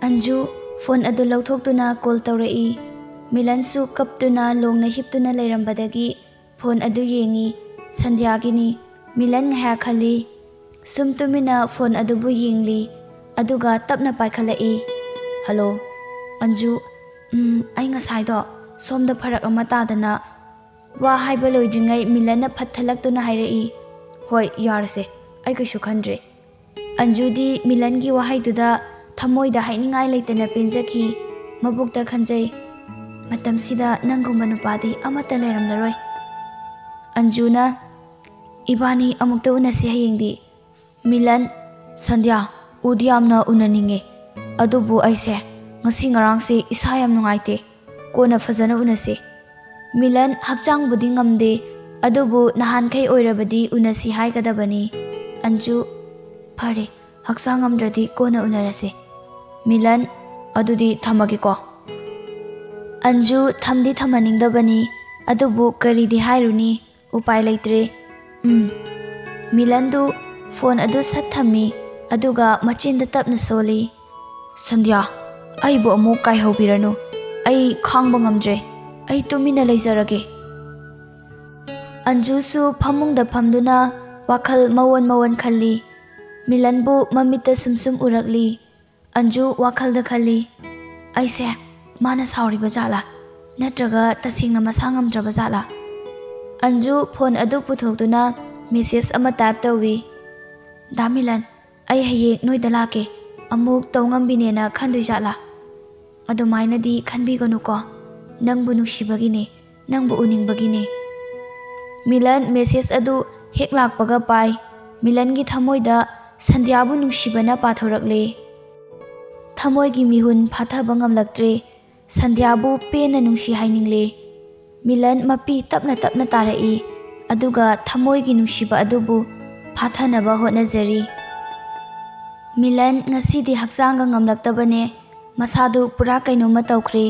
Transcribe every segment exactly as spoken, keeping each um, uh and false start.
Anju phone ꯑꯗꯨ ꯂꯧꯊꯣꯛꯇꯨꯅ call ꯇꯧꯔꯛꯏ꯫ ꯃꯤꯂꯟꯁꯨ ꯀꯞꯇꯨꯅ ꯂꯣꯡꯅ ꯍꯤꯞꯇꯨꯅ ꯂꯩꯔꯝꯕꯗꯒꯤ phone ꯑꯗꯨ ꯌꯦꯡꯉꯤ꯫ ꯁꯟꯙ꯭ꯌꯥꯒꯤꯅꯤ꯫ ꯃꯤꯂꯟ ꯉꯥꯏꯍꯥꯛ ꯈꯜꯂꯤ꯫ ꯁꯨꯝ ꯇꯨꯃꯤꯟꯅ ꯐꯣꯟ ꯑꯗꯨꯕꯨ ꯌꯦꯡꯂꯤ꯫ ꯑꯗꯨꯒ ꯇꯞꯅ ꯄꯥꯏꯈꯠꯂꯛꯏ꯫ "ꯍꯜꯂꯣ, ꯑꯟꯖꯨ꯫ ꯎꯝ, ꯑꯩ ꯉꯁꯥꯏꯗꯣ ꯁꯣꯝꯗ ꯐꯔꯛ ꯑꯃ ꯇꯥꯗꯅ"꯫ ꯋꯥ ꯍꯥꯏꯕ ꯂꯣꯏꯗ꯭ꯔꯤꯉꯩ ꯃꯤꯂꯟꯅ ꯐꯠ ꯊꯠꯂꯛꯇꯨꯅ ꯍꯥꯏꯔꯛꯏ꯫ "ꯍꯣꯏ, ꯌꯥꯔꯁꯦ, ꯑꯩ ꯀꯩꯁꯨ ꯈꯟꯗ꯭ꯔꯦ"꯫ ꯑꯟꯖꯨꯗꯤ ꯃꯤꯂꯟꯒꯤ ꯋꯥꯍꯩꯗꯨꯗ ꯊꯃꯣꯏꯗ ꯍꯥꯏꯅꯤꯡꯉꯥꯏ ꯂꯩꯇꯅ ꯄꯦꯟꯖꯈꯤ꯫ ꯃꯕꯨꯛꯇ ꯈꯟꯖꯩ, "ꯃꯇꯝꯁꯤꯗ ꯅꯪꯒꯨꯝꯕ ꯅꯨꯄꯥꯗꯤ ꯑꯃꯠꯇ ꯂꯩꯔꯝꯂꯔꯣꯏ"꯫ ꯑꯟꯖꯨꯅ, "ꯏꯕꯥꯅꯤ ꯑꯃꯨꯛꯇ ꯎꯅꯁꯤ ꯍꯌꯦꯡꯗꯤ"꯫ ꯃꯤꯂꯟ, "ꯁꯟꯙ꯭ꯌꯥ, ꯎꯗꯤ ꯌꯥꯝꯅ ꯎꯅꯅꯤꯡꯉꯦ, ꯑꯗꯨꯕꯨ ꯑꯩꯁꯦ ꯉꯁꯤ ꯉꯔꯥꯡꯁꯦ ꯏꯁꯥ ꯌꯥꯝ ꯅꯨꯡꯉꯥꯏꯇꯦ꯫ ꯀꯣꯟꯅ ꯐꯖꯅ ꯎꯅꯁꯤ"꯫ ꯃꯤꯂꯟ ꯍꯛꯆꯥꯡꯕꯨꯗꯤ ꯉꯝꯗꯦ, ꯑꯗꯨꯕꯨ ꯅꯍꯥꯟꯈꯩ ꯑꯣꯏꯔꯕꯗꯤ ꯎꯅꯁꯤ ꯍꯥꯏꯒꯗꯕꯅꯤ꯫ ꯑꯟꯖꯨ, "ꯐꯔꯦ, ꯍꯛꯆꯥꯡ ꯉꯝꯗ꯭ꯔꯗꯤ ꯀꯣꯟꯅ ꯎꯅꯔꯁꯤ"꯫ ꯃꯤꯂꯟ, "ꯑꯗꯨꯗꯤ ꯊꯝꯃꯒꯦꯀꯣ"꯫ ꯑꯟꯖꯨ ꯊꯝꯗꯤ ꯊꯝꯍꯟꯅꯤꯡꯗꯕꯅꯤ, ꯑꯗꯨꯕꯨ ꯀꯔꯤꯗꯤ ꯍꯥꯏꯔꯨꯅꯤ? ꯎꯄꯥꯏ ꯂꯩꯇ꯭ꯔꯦ꯫ ꯎꯝ꯫ ꯃꯤꯂꯟꯗꯨ ꯐꯣꯟ ꯑꯗꯨ ꯁꯠ ꯊꯝꯃꯤ, ꯑꯗꯨꯒ ꯃꯆꯤꯟꯗ ꯇꯞꯅ ꯁꯣꯜꯂꯤ꯫ "ꯁꯟꯙ꯭ꯌꯥ, ꯑꯩꯕꯨ ꯑꯃꯨꯛ ꯀꯥꯏꯍꯧꯕꯤꯔꯅꯨ꯫ ꯑꯩ ꯈꯥꯡꯕ ꯉꯝꯗ꯭ꯔꯦ꯫ ꯑꯩ ꯇꯨꯃꯤꯟꯅ ꯂꯩꯖꯔꯒꯦ"꯫ ꯑꯟꯖꯨꯁꯨ ꯐꯃꯨꯡꯗ ꯐꯝꯗꯨꯅ ꯋꯥꯈꯜ ꯃꯑꯣꯟ ꯃꯑꯣꯟ ꯈꯜꯂꯤ꯫ ꯃꯤꯂꯟꯕꯨ ꯃꯃꯤꯠꯇ ꯁꯨꯝ ꯁꯨꯝ ꯎꯔꯛꯂꯤ꯫ ꯑꯟꯖꯨ ꯋꯥꯈꯜꯗ ꯈꯜꯂꯤ, "ꯑꯩꯁꯦ ꯃꯥꯅ ꯁꯥꯎꯔꯤꯕ ꯖꯥꯠꯂꯥ? ꯅꯠꯇ꯭ꯔꯒ ꯇꯁꯦꯡꯅ ꯃꯁꯥ ꯉꯝꯗ꯭ꯔꯕ ꯖꯥꯠꯂꯥ?" ꯑꯟꯖꯨ ꯐꯣꯟ ꯑꯗꯨ ꯄꯨꯊꯣꯛꯇꯨꯅ ꯃꯦꯁꯦꯖ ꯑꯃ ꯇꯥꯏꯞ ꯇꯧꯏ꯫ "ꯗꯥ ꯃꯤꯂꯟ, ꯑꯩ ꯍꯌꯦꯡ ꯅꯣꯏꯗ ꯂꯥꯛꯀꯦ꯫ ꯑꯃꯨꯛ ꯇꯧ ꯉꯝꯕꯤꯅꯦꯅ ꯈꯟꯗꯣꯏ ꯖꯥꯠꯂꯥ? ꯑꯗꯨꯃꯥꯏꯅꯗꯤ ꯈꯟꯕꯤꯒꯅꯨꯀꯣ꯫ ꯅꯪꯕꯨ ꯅꯨꯡꯁꯤꯕꯒꯤꯅꯦ, ꯅꯪꯕꯨ ꯎꯅꯤꯡꯕꯒꯤꯅꯦ"꯫ ꯃꯤꯂꯟ ꯃꯦꯁꯦꯖ ꯑꯗꯨ ꯍꯦꯛ ꯂꯥꯛꯄꯒ ꯄꯥꯏ꯫ ꯃꯤꯂꯟꯒꯤ ꯊꯃꯣꯏꯗ ꯁꯟꯙ꯭ꯌꯥꯕꯨ ꯅꯨꯡꯁꯤꯕꯅ ꯄꯥꯊꯣꯔꯛꯂꯦ꯫ ꯊꯃꯣꯏꯒꯤ ꯃꯤꯍꯨꯟ ꯐꯥꯊꯕ ꯉꯝꯂꯛꯇ꯭ꯔꯦ꯫ ꯁꯟꯙ꯭ꯌꯥꯕꯨ ꯄꯦꯟꯅ ꯅꯨꯡꯁꯤ ꯍꯥꯏꯅꯤꯡꯂꯦ꯫ ꯃꯤꯂꯟ ꯃꯄꯤ ꯇꯞꯅ ꯇꯞꯅ ꯇꯥꯔꯛꯏ, ꯑꯗꯨꯒ ꯊꯃꯣꯏꯒꯤ ꯅꯨꯡꯁꯤꯕ ꯑꯗꯨꯕꯨ ꯐꯥꯊꯅꯕ ꯍꯣꯠꯅꯖꯔꯤ꯫ ꯃꯤꯂꯟ ꯉꯁꯤꯗꯤ ꯍꯛꯆꯥꯡꯒ ꯉꯝꯂꯛꯇꯕꯅꯦ꯫ ꯃꯁꯥꯗꯨ ꯄꯨꯔꯥ ꯀꯩꯅꯣꯝꯃ ꯇꯧꯈ꯭ꯔꯦ꯫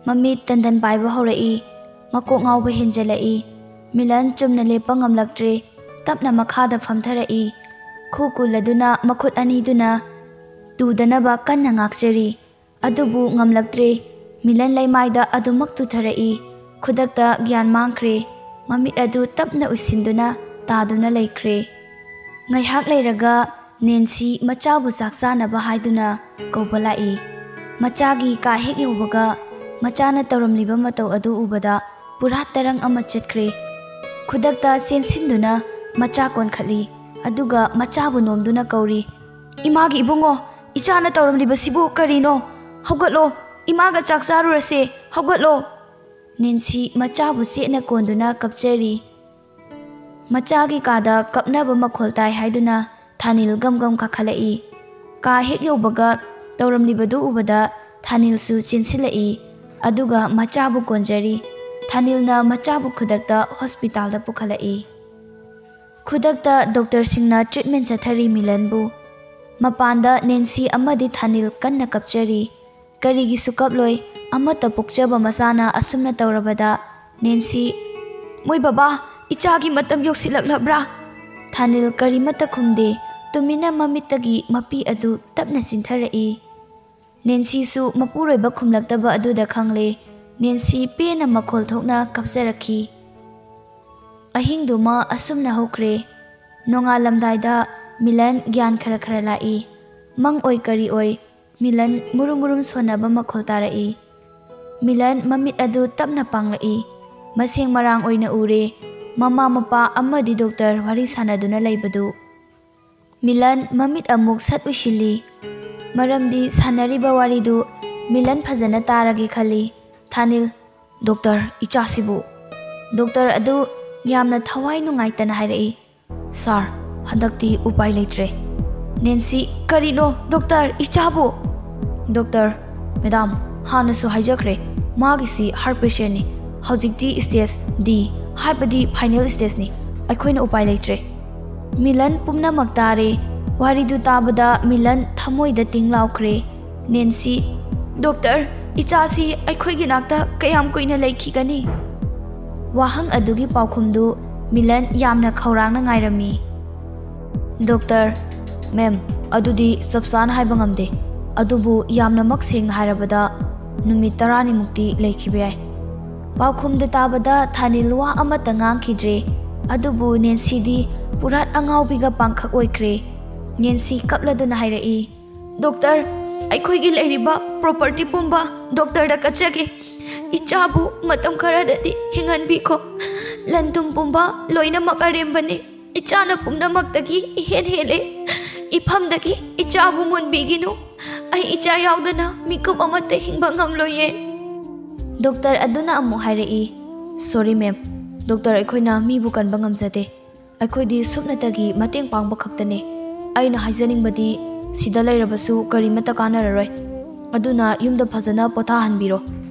ꯃꯃꯤꯠ ꯇꯟꯗꯟ ꯄꯥꯏꯕ ꯍꯧꯔꯛꯏ꯫ ꯃꯀꯣꯛ ꯉꯥꯎꯕ ꯍꯦꯟꯖꯜꯂꯛꯏ꯫ ꯃꯤꯂꯟ ꯆꯨꯝꯅ ꯂꯦꯞꯄ ꯉꯝꯂꯛꯇ꯭ꯔꯦ꯫ ꯇꯞꯅ ꯃꯈꯥꯗ ꯐꯝꯊꯔꯛꯏ꯫ ꯈꯨ ꯀꯨꯜꯂꯗꯨꯅ ꯃꯈꯨꯠ ꯑꯅꯤꯗꯨꯅ ꯇꯨꯗꯅꯕ ꯀꯟꯅ ꯉꯥꯛꯆꯔꯤ꯫ ꯑꯗꯨꯕꯨ ꯉꯝꯂꯛꯇ꯭ꯔꯦ꯫ ꯃꯤꯂꯟ ꯂꯩꯃꯥꯏꯗ ꯑꯗꯨꯃꯛ ꯇꯨꯊꯔꯛꯏ꯫ ꯈꯨꯗꯛꯇ ꯒ꯭ꯌꯥꯟ ꯃꯥꯡꯈ꯭ꯔꯦ꯫ ꯃꯃꯤꯠ ꯑꯗꯨ ꯇꯞꯅ ꯎꯏꯁꯤꯟꯗꯨꯅ ꯇꯥꯗꯨꯅ ꯂꯩꯈ꯭ꯔꯦ꯫ ꯉꯥꯏꯍꯥꯛ ꯂꯩꯔꯒ ꯅꯦꯟꯁꯤ ꯃꯆꯥꯕꯨ ꯆꯥꯛ ꯆꯥꯅꯕ ꯍꯥꯏꯗꯨꯅ ꯀꯧꯕ ꯂꯥꯛꯏ꯫ ꯃꯆꯥꯒꯤ ꯀꯥ ꯍꯦꯛ ꯌꯧꯕꯒ ꯃꯆꯥꯅ ꯇꯧꯔꯝꯂꯤꯕ ꯃꯇꯧ ꯑꯗꯨ ꯎꯕꯗ ꯄꯨꯔꯥ ꯇꯔꯪ ꯑꯃ ꯆꯠꯈ꯭ꯔꯦ꯫ ꯈꯨꯗꯛꯇ ꯆꯦꯟꯁꯤꯟꯗꯨꯅ ꯃꯆꯥ ꯀꯣꯟꯈꯠꯂꯤ꯫ ꯑꯗꯨꯒ ꯃꯆꯥꯕꯨ ꯅꯣꯝꯗꯨꯅ ꯀꯧꯔꯤ, "ꯏꯃꯥꯒꯤ ꯏꯕꯨꯡꯉꯣ, ꯏꯆꯥꯅ ꯇꯧꯔꯝꯂꯤꯕꯁꯤꯕꯨ ꯀꯔꯤꯅꯣ? ꯍꯧꯒꯠꯂꯣ, ꯏꯃꯥꯒ ꯆꯥꯛ ꯆꯥꯔꯨꯔꯁꯦ, ꯍꯧꯒꯠꯂꯣ!" ꯅꯦꯟꯁꯤ ꯃꯆꯥꯕꯨ ꯆꯦꯠꯅ ꯀꯣꯟꯗꯨꯅ ꯀꯞꯆꯔꯤ꯫ ꯃꯆꯥꯒꯤ ꯀꯥꯗ ꯀꯞꯅꯕ ꯃꯈꯣꯜ ꯇꯥꯏ ꯍꯥꯏꯗꯨꯅ ꯊꯥꯅꯤꯜ ꯒꯝ ꯒꯝ ꯀꯥꯈꯠꯂꯛꯏ꯫ ꯀꯥ ꯍꯦꯛ ꯌꯧꯕꯒ ꯇꯧꯔꯝꯂꯤꯕꯗꯨ ꯎꯕꯗ ꯊꯥꯅꯤꯜꯁꯨ ꯆꯦꯟꯁꯤꯜꯂꯛꯏ꯫ ꯑꯗꯨꯒ ꯃꯆꯥꯕꯨ ꯀꯣꯟꯖꯔꯤ꯫ ꯊꯥꯅꯤꯜꯅ ꯃꯆꯥꯕꯨ ꯈꯨꯗꯛꯇ ꯍꯣꯁꯄꯤꯇꯥꯜꯗ ꯄꯨꯈꯠꯂꯛꯏ꯫ ꯈꯨꯗꯛꯇ ꯗꯣꯛꯇꯔꯁꯤꯡꯅ ꯇ꯭ꯔꯤꯠꯃꯦꯟ ꯆꯠꯊꯔꯤ ꯃꯤꯂꯟꯕꯨ꯫ ꯃꯄꯥꯟꯗ ꯅꯦꯟꯁꯤ ꯑꯃꯗꯤ ꯊꯥꯅꯤꯜ ꯀꯟꯅ ꯀꯞꯆꯔꯤ꯫ ꯀꯔꯤꯒꯤꯁꯨ ꯀꯞꯂꯣꯏ, ꯑꯃꯠꯇ ꯄꯣꯛꯆꯕ ꯃꯆꯥꯅ ꯑꯁꯨꯝꯅ ꯇꯧꯔꯕꯗ꯫ ꯅꯦꯟꯁꯤ, "ꯃꯣꯏ ꯕꯕꯥ, ꯏꯆꯥꯒꯤ ꯃꯇꯝ ꯌꯧꯁꯤꯜꯂꯛꯂꯕ꯭ꯔꯥ?" ꯊꯥꯅꯤꯜ ꯀꯔꯤꯃꯠꯇ ꯈꯨꯝꯗꯦ, ꯇꯨꯃꯤꯟꯅ ꯃꯃꯤꯠꯇꯒꯤ ꯃꯄꯤ ꯑꯗꯨ ꯇꯞꯅ ꯆꯤꯟꯊꯔꯛꯏ꯫ ꯅꯦꯟꯁꯤꯁꯨ ꯃꯄꯨꯔꯣꯏꯕ ꯈꯨꯝꯂꯛꯇꯕ ꯑꯗꯨꯗ ꯈꯪꯂꯦ꯫ ꯅꯦꯟꯁꯤ ꯄꯦꯟꯅ ꯃꯈꯣꯜ ꯊꯣꯛꯅ ꯀꯞꯆꯔꯛꯈꯤ꯫ ꯑꯍꯤꯡꯗꯨꯃ ꯑꯁꯨꯝꯅ ꯍꯧꯈ꯭ꯔꯦ꯫ ꯅꯣꯡꯉꯥꯜꯂꯝꯗꯥꯏꯗ ꯃꯤꯂꯟ ꯒ꯭ꯌꯥꯟ ꯈꯔ ꯈꯔ ꯂꯥꯛꯏ꯫ ꯃꯪ ꯑꯣꯏ ꯀꯔꯤ ꯑꯣꯏ, ꯃꯤꯂꯟ ꯃꯨꯔꯨꯝ ꯃꯨꯔꯨꯝ ꯁꯣꯟꯅꯕ ꯃꯈꯣꯜ ꯇꯥꯔꯛꯏ꯫ ꯃꯤꯂꯟ ꯃꯃꯤꯠ ꯑꯗꯨ ꯇꯞꯅ ꯄꯥꯡꯂꯛꯏ꯫ ꯃꯁꯦꯡ ꯃꯔꯥꯡ ꯑꯣꯏꯅ ꯎꯔꯦ꯫ ꯃꯃꯥ ꯃꯄꯥ ꯑꯃꯗꯤ ꯗꯣꯛꯇꯔ ꯋꯥꯔꯤ ꯁꯥꯟꯅꯗꯨꯅ ꯂꯩꯕꯗꯨ꯫ ꯃꯤꯂꯟ ꯃꯃꯤꯠ ꯑꯃꯨꯛ ꯁꯠ ꯎꯏꯁꯤꯜꯂꯤ꯫ ꯃꯔꯝꯗꯤ ꯁꯥꯟꯅꯔꯤꯕ ꯋꯥꯔꯤꯗꯨ ꯃꯤꯂꯟ ꯐꯖꯅ ꯇꯥꯔꯒꯦ ꯈꯜꯂꯤ꯫ "ꯊꯥꯅꯤꯜ, ꯗꯣꯛꯇꯔ, ꯏꯆꯥꯁꯤꯕꯨ?" ꯗꯣꯛꯇꯔ ꯑꯗꯨ ꯌꯥꯝꯅ ꯊꯋꯥꯏ ꯅꯨꯡꯉꯥꯏꯇꯅ ꯍꯥꯏꯔꯛꯏ, "ꯁꯥꯔ, ꯍꯟꯗꯛꯇꯤ ꯎꯄꯥꯏ ꯂꯩꯇ꯭ꯔꯦ꯫" ꯅꯦꯟꯁꯤ, "ꯀꯔꯤꯅꯣ ꯗꯣꯛꯇꯔ, ꯏꯆꯥꯕꯨ?" ꯗꯣꯛꯇꯔ, "ꯃꯦꯗꯥꯝ, ꯍꯥꯟꯅꯁꯨ ꯍꯥꯏꯖꯈ꯭ꯔꯦ, ꯃꯥꯒꯤꯁꯤ ꯍꯥꯔꯠ ꯄꯦꯁꯦꯟꯅꯤ꯫ ꯍꯧꯖꯤꯛꯇꯤ ꯁ꯭ꯇꯦꯖ ꯗꯤ, ꯍꯥꯏꯕꯗꯤ ꯐꯥꯏꯅꯦꯜ ꯁ꯭ꯇꯦꯖꯅꯤ꯫ ꯑꯩꯈꯣꯏꯅ ꯎꯄꯥꯏ ꯂꯩꯇ꯭ꯔꯦ꯫" ꯃꯤꯂꯟ ꯄꯨꯝꯅꯃꯛ ꯇꯥꯔꯦ꯫ ꯋꯥꯔꯤꯗꯨ ꯇꯥꯕꯗ ꯃꯤꯂꯟ ꯊꯃꯣꯏꯗ ꯇꯤꯡ ꯂꯥꯎꯈ꯭ꯔꯦ꯫ ꯅꯦꯟꯁꯤ, "ꯗꯣꯛꯇꯔ, ꯏꯆꯥꯁꯤ ꯑꯩꯈꯣꯏꯒꯤ ꯅꯥꯛꯇ ꯀꯌꯥꯝ ꯀꯨꯏꯅ ꯂꯩꯈꯤꯒꯅꯤ?" ꯋꯥꯍꯪ ꯑꯗꯨꯒꯤ ꯄꯥꯎꯈꯨꯝꯗꯨ ꯃꯤꯂꯟ ꯌꯥꯝꯅ ꯈꯧꯔꯥꯡꯅ ꯉꯥꯏꯔꯝꯃꯤ꯫ ꯗꯣꯛꯇꯔ, "ꯃꯦꯝ, ꯑꯗꯨꯗꯤ ꯆꯞ ꯆꯥꯅ ꯍꯥꯏꯕ ꯉꯝꯗꯦ, ꯑꯗꯨꯕꯨ ꯌꯥꯝꯅꯃꯛ ꯁꯦꯡꯅ ꯍꯥꯏꯔꯕꯗ ꯅꯨꯃꯤꯠ ꯇꯔꯥꯅꯤꯃꯨꯛꯇꯤ ꯂꯩꯈꯤꯕ ꯌꯥꯏ꯫ ꯄꯥꯎꯈꯨꯝꯗ ꯇꯥꯕꯗ ꯊꯥꯅꯤꯜ ꯋꯥ ꯑꯃꯠꯇ ꯉꯥꯡꯈꯤꯗ꯭ꯔꯦ꯫ ꯑꯗꯨꯕꯨ ꯅꯦꯟꯁꯤꯗꯤ ꯄꯨꯔꯥ ꯑꯉꯥꯎꯕꯤꯒ ꯄꯥꯡꯈꯛ ꯑꯣꯏꯈ꯭ꯔꯦ꯫ ꯅꯦꯟꯁꯤ ꯀꯞꯂꯗꯨꯅ ꯍꯥꯏꯔꯛꯏ, "ꯗꯣꯛꯇꯔ, ꯑꯩꯈꯣꯏꯒꯤ ꯂꯩꯔꯤꯕ ꯄ꯭ꯔꯣꯄꯔꯇꯤ ꯄꯨꯝꯕ ꯗꯣꯛꯇꯔꯗ ꯀꯠꯆꯒꯦ꯫ ꯏꯆꯥꯕꯨ ꯃꯇꯝ ꯈꯔꯗꯗꯤ ꯍꯤꯡꯍꯟꯕꯤꯈꯣ꯫ ꯂꯟ ꯊꯨꯝ ꯄꯨꯝꯕ ꯂꯣꯏꯅꯃꯛ ꯑꯔꯦꯝꯕꯅꯤ꯫ ꯏꯆꯥꯅ ꯄꯨꯝꯅꯃꯛꯇꯒꯤ ꯏꯍꯦꯟ ꯍꯦꯜꯂꯦ꯫ ꯏꯐꯝꯗꯒꯤ ꯏꯆꯥꯕꯨ ꯃꯨꯟꯕꯤꯒꯤꯅꯨ꯫ ꯑꯩ ꯏꯆꯥ ꯌꯥꯎꯗꯅ ꯃꯤꯀꯨꯞ ꯑꯃꯠꯇ ꯍꯤꯡꯕ ꯉꯝꯂꯣꯏꯌꯦ꯫" ꯗꯣꯛꯇꯔ ꯑꯗꯨꯅ ꯑꯃꯨꯛ ꯍꯥꯏꯔꯛꯏ, "ꯁꯣꯔꯤ ꯃꯦꯝ, ꯗꯣꯛꯇꯔ ꯑꯩꯈꯣꯏꯅ ꯃꯤꯕꯨ ꯀꯟꯕ ꯉꯝꯖꯗꯦ꯫ ꯑꯩꯈꯣꯏꯗꯤ ꯁꯨꯞꯅꯇꯒꯤ ꯃꯇꯦꯡ ꯄꯥꯡꯕ ꯈꯛꯇꯅꯦ꯫ ꯑꯩꯅ ꯍꯥꯏꯖꯅꯤꯡꯕꯗꯤ ꯁꯤꯗ ꯂꯩꯔꯕꯁꯨ ꯀꯔꯤꯃꯠꯇ ꯀꯥꯟꯅꯔꯔꯣꯏ꯫ ꯑꯗꯨꯅ ꯌꯨꯝꯗ ꯐꯖꯅ ꯄꯣꯊꯥꯍꯟꯕꯤꯔꯣ꯫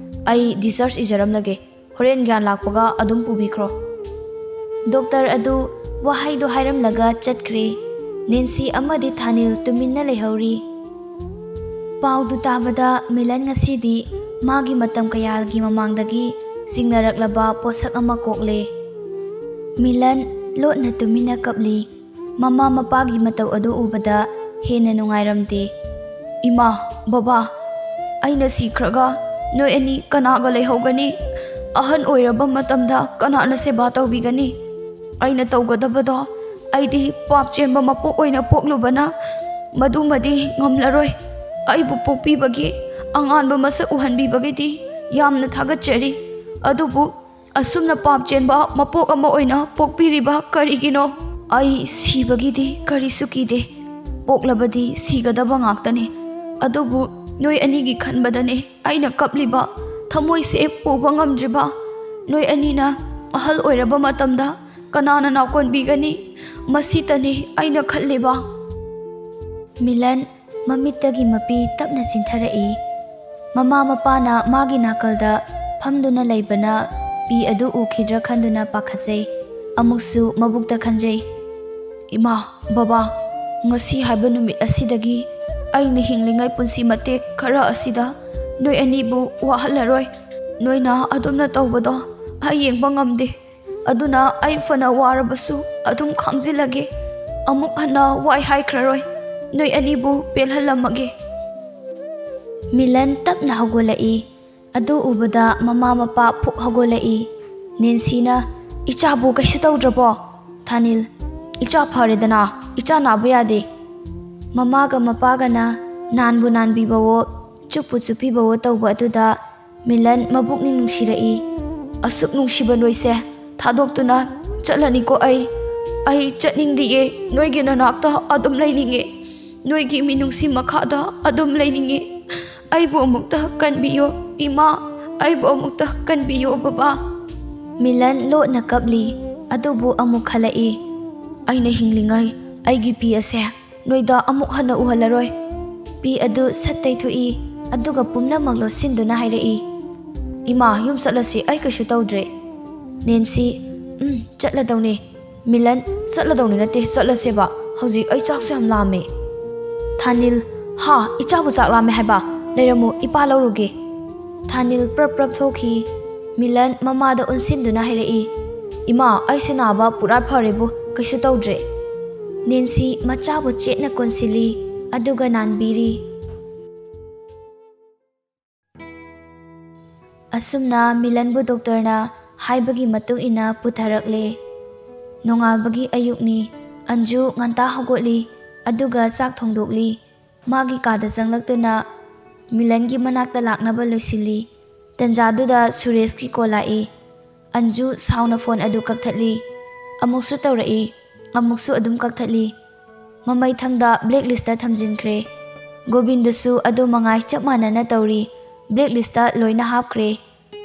ꯑꯩ ꯗꯤꯁꯆꯥꯔꯖ ꯏꯖꯔꯝꯂꯒꯦ꯫ ꯍꯣꯔꯦꯟ ꯒ꯭ꯌꯥꯟ ꯂꯥꯛꯄꯒ ꯑꯗꯨꯝ ꯄꯨꯕꯤꯈ꯭ꯔꯣ꯫" ꯗꯣꯛꯇꯔ ꯑꯗꯨ ꯋꯥꯍꯩꯗꯣ ꯍꯥꯏꯔꯝꯂꯒ ꯆꯠꯈ꯭ꯔꯦ꯫ ꯅꯦꯟꯁꯤ ꯑꯃꯗꯤ ꯊꯥꯅꯤꯜ ꯇꯨꯃꯤꯟꯅ ꯂꯩꯍꯧꯔꯤ꯫ ꯄꯥꯎꯗꯨ ꯇꯥꯕꯗ ꯃꯤꯂꯟ ꯉꯁꯤꯗꯤ ꯃꯥꯒꯤ ꯃꯇꯝ ꯀꯌꯥꯒꯤ ꯃꯃꯥꯡꯗꯒꯤ ꯆꯤꯡꯅꯔꯛꯂꯕ ꯄꯣꯠꯁꯛ ꯑꯃ ꯀꯣꯛꯂꯦ꯫ ꯃꯤꯂꯟ ꯂꯣꯠꯅ ꯇꯨꯃꯤꯟꯅ ꯀꯞꯂꯤ꯫ ꯃꯃꯥ ꯃꯄꯥꯒꯤ ꯃꯇꯧ ꯑꯗꯨ ꯎꯕꯗ ꯍꯦꯟꯅ ꯅꯨꯡꯉꯥꯏꯔꯝꯗꯦ꯫ "ꯏꯃꯥ, ꯕꯕꯥ, ꯑꯩꯅ ꯁꯤꯈ꯭ꯔꯒ ꯅꯣꯏ ꯑꯅꯤ ꯀꯅꯥꯒ ꯂꯩꯍꯧꯒꯅꯤ? ꯑꯍꯟ ꯑꯣꯏꯔꯕ ꯃꯇꯝꯗ ꯀꯅꯥꯅ ꯁꯦꯕꯥ ꯇꯧꯕꯤꯒꯅꯤ? ꯑꯩꯅ ꯇꯧꯒꯗꯕꯗꯣ, ꯑꯩꯗꯤ ꯄꯥꯞ ꯆꯦꯟꯕ ꯃꯄꯣꯛ ꯑꯣꯏꯅ ꯄꯣꯛꯂꯨꯕꯅ ꯃꯗꯨꯃꯗꯤ ꯉꯝꯂꯔꯣꯏ꯫ ꯑꯩꯕꯨ ꯄꯣꯛꯄꯤꯕꯒꯤ, ꯑꯉꯥꯟꯕ ꯃꯁꯛ ꯎꯍꯟꯕꯤꯕꯒꯤꯗꯤ ꯌꯥꯝꯅ ꯊꯥꯒꯠꯆꯔꯤ꯫ ꯑꯗꯨꯕꯨ ꯑꯁꯨꯝꯅ ꯄꯥꯞ ꯆꯦꯟꯕ ꯃꯄꯣꯛ ꯑꯃ ꯑꯣꯏꯅ ꯄꯣꯛꯄꯤꯔꯤꯕ ꯀꯔꯤꯒꯤꯅꯣ? ꯑꯩ ꯁꯤꯕꯒꯤꯗꯤ ꯀꯔꯤꯁꯨ ꯀꯤꯗꯦ꯫ ꯄꯣꯛꯂꯕꯗꯤ ꯁꯤꯒꯗꯕ ꯉꯥꯛꯇꯅꯤ꯫ ꯑꯗꯨꯕꯨ ꯅꯣꯏ ꯑꯅꯤꯒꯤ ꯈꯟꯕꯗꯅꯦ ꯑꯩꯅ ꯀꯞꯂꯤꯕ, ꯊꯃꯣꯏꯁꯦ ꯄꯨꯕ ꯉꯝꯗ꯭ꯔꯤꯕ꯫ ꯅꯣꯏ ꯑꯅꯤꯅ ꯑꯍꯜ ꯑꯣꯏꯔꯕ ꯃꯇꯝꯗ ꯀꯅꯥꯅ ꯅꯥꯀꯣꯟꯕꯤꯒꯅꯤ? ꯃꯁꯤꯇꯅꯤ ꯑꯩꯅ ꯈꯜꯂꯤꯕ꯫" ꯃꯤꯂꯟ ꯃꯃꯤꯠꯇꯒꯤ ꯃꯄꯤ ꯇꯞꯅ ꯆꯤꯟꯊꯔꯛꯏ꯫ ꯃꯃꯥ ꯃꯄꯥꯅ ꯃꯥꯒꯤ ꯅꯥꯀꯜꯗ ꯐꯝꯗꯨꯅ ꯂꯩꯕꯅ ꯄꯤ ꯑꯗꯨ ꯎꯈꯤꯗ꯭ꯔꯥ ꯈꯟꯗꯨꯅ ꯄꯥꯈꯠꯆꯩ꯫ ꯑꯃꯨꯛꯁꯨ ꯃꯕꯨꯛꯇ ꯈꯟꯖꯩ, "ꯏꯃꯥ, ꯕꯕꯥ, ꯉꯁꯤ ꯍꯥꯏꯕ ꯅꯨꯃꯤꯠ ꯑꯁꯤꯗꯒꯤ ꯑꯩꯅ ꯍꯤꯡꯂꯤꯉꯩ ꯄꯨꯟꯁꯤ ꯃꯇꯦꯛ ꯈꯔ ꯑꯁꯤꯗ ꯅꯣꯏ ꯑꯅꯤꯕꯨ ꯋꯥꯍꯜꯂꯔꯣꯏ꯫ ꯅꯣꯏꯅ ꯑꯗꯨꯝꯅ ꯇꯧꯕꯗꯣ ꯑꯩ ꯌꯦꯡꯕ ꯉꯝꯗꯦ꯫ ꯑꯗꯨꯅ ꯑꯩ ꯐꯅ ꯋꯥꯔꯕꯁꯨ ꯑꯗꯨꯝ ꯈꯥꯡꯖꯤꯜꯂꯒꯦ꯫ ꯑꯃꯨꯛ ꯍꯟꯅ ꯋꯥꯏ ꯍꯥꯏꯈ꯭ꯔꯔꯣꯏ꯫" ꯅꯣꯏ ꯑꯅꯤꯕꯨ ꯄꯦꯜꯍꯜꯂꯝꯃꯒꯦ꯫ ꯃꯤꯂꯟ ꯇꯞꯅ ꯍꯧꯒꯠꯂꯛꯏ꯫ ꯑꯗꯨ ꯎꯕꯗ ꯃꯃꯥ ꯃꯄꯥ ꯐꯨꯛ ꯍꯧꯒꯠꯂꯛꯏ꯫ ꯅꯦꯟꯁꯤꯅ, "ꯏꯆꯥꯕꯨ ꯀꯩꯁꯨ ꯇꯧꯗ꯭ꯔꯕꯣ?" ꯊꯥꯅꯤꯜ, "ꯏꯆꯥ ꯐꯔꯦꯗꯅ, ꯏꯆꯥ ꯅꯥꯕ ꯌꯥꯗꯦ꯫" ꯃꯃꯥꯒ ꯃꯄꯥꯒꯅ ꯅꯥꯟꯕꯨ ꯅꯥꯟꯕꯤꯕꯋꯣ, ꯆꯨꯞꯄꯨ ꯆꯨꯞꯄꯤꯕꯋꯣ ꯇꯧꯕ ꯑꯗꯨꯗ ꯃꯤꯂꯟ ꯃꯕꯨꯛꯅꯤꯡ ꯅꯨꯡꯁꯤꯔꯛꯏ꯫ "ꯑꯁꯨꯛ ꯅꯨꯡꯁꯤꯕ ꯅꯣꯏꯁꯦ ꯊꯥꯗꯣꯛꯇꯨꯅ ꯆꯠꯂꯅꯤꯀꯣ ꯑꯩ꯫ ꯑꯩ ꯆꯠꯅꯤꯡꯗꯤꯌꯦ, ꯅꯣꯏꯒꯤ ꯅꯅꯥꯛꯇ ꯑꯗꯨꯝ ꯂꯩꯅꯤꯡꯉꯦ꯫ ꯅꯣꯏꯒꯤ ꯃꯤꯅꯨꯡꯁꯤ ꯃꯈꯥꯗ ꯑꯗꯨꯝ ꯂꯩꯅꯤꯡꯉꯦ꯫ ꯑꯩꯕꯨ ꯑꯃꯨꯛꯇ ꯀꯟꯕꯤꯌꯣ, ꯏꯃꯥ, ꯑꯩꯕꯨ ꯑꯃꯨꯛꯇ ꯀꯟꯕꯤꯌꯣ, ꯕꯕꯥ꯫" ꯃꯤꯂꯟ ꯂꯣꯠꯅ ꯀꯞꯂꯤ, ꯑꯗꯨꯕꯨ ꯑꯃꯨꯛ ꯈꯜꯂꯛꯏ, "ꯑꯩꯅ ꯍꯤꯡꯂꯤꯉꯩ ꯑꯩꯒꯤ ꯄꯤ ꯑꯁꯦ ꯅꯣꯏꯗ ꯑꯃꯨꯛ ꯍꯟꯅ ꯎꯍꯜꯂꯔꯣꯏ꯫" ꯄꯤ ꯑꯗꯨ ꯁꯠ ꯇꯩꯊꯣꯛꯏ, ꯑꯗꯨꯒ ꯄꯨꯝꯅꯃꯛ ꯂꯣꯠꯁꯤꯟꯗꯨꯅ ꯍꯥꯏꯔꯛꯏ, "ꯏꯃꯥ, ꯌꯨꯝ ꯆꯠꯂꯁꯤ, ꯑꯩ ꯀꯩꯁꯨ ꯇꯧꯗ꯭ꯔꯦ꯫" ꯅꯦꯟꯁꯤ, "ꯎꯝ, ꯆꯠꯂꯗꯧꯅꯦ꯫" ꯃꯤꯂꯟ, "ꯆꯠꯂꯗꯧꯅꯤ ꯅꯠꯇꯦ, ꯆꯠꯂꯁꯦꯕ꯫ ꯍꯧꯖꯤꯛ ꯑꯩ ꯆꯥꯛꯁꯨ ꯌꯥꯝ ꯂꯥꯝꯃꯦ꯫" ꯊꯥꯅꯤꯜ, "ꯍꯥ, ꯏꯆꯥꯕꯨ ꯆꯥꯛ ꯂꯥꯝꯃꯦ ꯍꯥꯏꯕ? ꯂꯩꯔꯝꯃꯨ, ꯏꯄꯥ ꯂꯧꯔꯨꯒꯦ꯫" ꯊꯥꯅꯤꯜ ꯄ꯭ꯔꯞ ꯄ꯭ꯔꯞ ꯊꯣꯛꯈꯤ꯫ ꯃꯤꯂꯟ ꯃꯃꯥꯗ ꯑꯣꯟꯁꯤꯟꯗꯨꯅ ꯍꯥꯏꯔꯛꯏ, "ꯏꯃꯥ, ꯑꯩꯁꯦ ꯅꯥꯕ ꯄꯨꯔꯥ ꯐꯔꯦꯕꯨ, ꯀꯩꯁꯨ ꯇꯧꯗ꯭ꯔꯦ꯫" ꯅꯦꯟꯁꯤ ꯃꯆꯥꯕꯨ ꯆꯦꯠꯅ ꯀꯣꯟꯁꯤꯜꯂꯤ, ꯑꯗꯨꯒ ꯅꯥꯟꯕꯤꯔꯤ꯫ ꯑꯁꯨꯝꯅ ꯃꯤꯂꯟꯕꯨ ꯗꯣꯛꯇꯔꯅ ꯍꯥꯏꯕꯒꯤ ꯃꯇꯨꯡ ꯏꯟꯅ ꯄꯨꯊꯔꯛꯂꯦ꯫ ꯅꯣꯡꯉꯥꯜꯕꯒꯤ ꯑꯌꯨꯛꯅꯤ꯫ ꯑꯟꯖꯨ ꯉꯟꯇꯥ ꯍꯧꯒꯠꯂꯤ, ꯑꯗꯨꯒ ꯆꯥꯛ ꯊꯣꯡꯗꯣꯛꯂꯤ꯫ ꯃꯥꯒꯤ ꯀꯥꯗ ꯆꯪꯂꯛꯇꯨꯅ ꯃꯤꯂꯟꯒꯤ ꯃꯅꯥꯛꯇ ꯂꯥꯛꯅꯕ ꯂꯣꯏꯁꯤꯜꯂꯤ꯫ ꯇꯟꯖꯥꯗꯨꯗ ꯁꯨꯔꯦꯁꯀꯤ ꯀꯣꯜ ꯂꯥꯛꯏ꯫ ꯑꯟꯖꯨ ꯁꯥꯎꯅ ꯐꯣꯟ ꯑꯗꯨ ꯀꯛꯊꯠꯂꯤ꯫ ꯑꯃꯨꯛꯁꯨ ꯇꯧꯔꯛꯏ, ꯑꯃꯨꯛꯁꯨ ꯑꯗꯨꯝ ꯀꯛꯊꯠꯂꯤ꯫ ꯃꯃꯩꯊꯪꯗ blacklist ꯊꯝꯖꯤꯟꯈ꯭ꯔꯦ꯫ ꯒꯣꯕꯤꯟꯗꯁꯨ ꯑꯗꯨ ꯃꯉꯥꯏ ꯆꯞ ꯃꯥꯟꯅꯅ ꯇꯧꯔꯤ, blacklist ꯂꯣꯏꯅ ꯍꯥꯞꯈ꯭ꯔꯦ꯫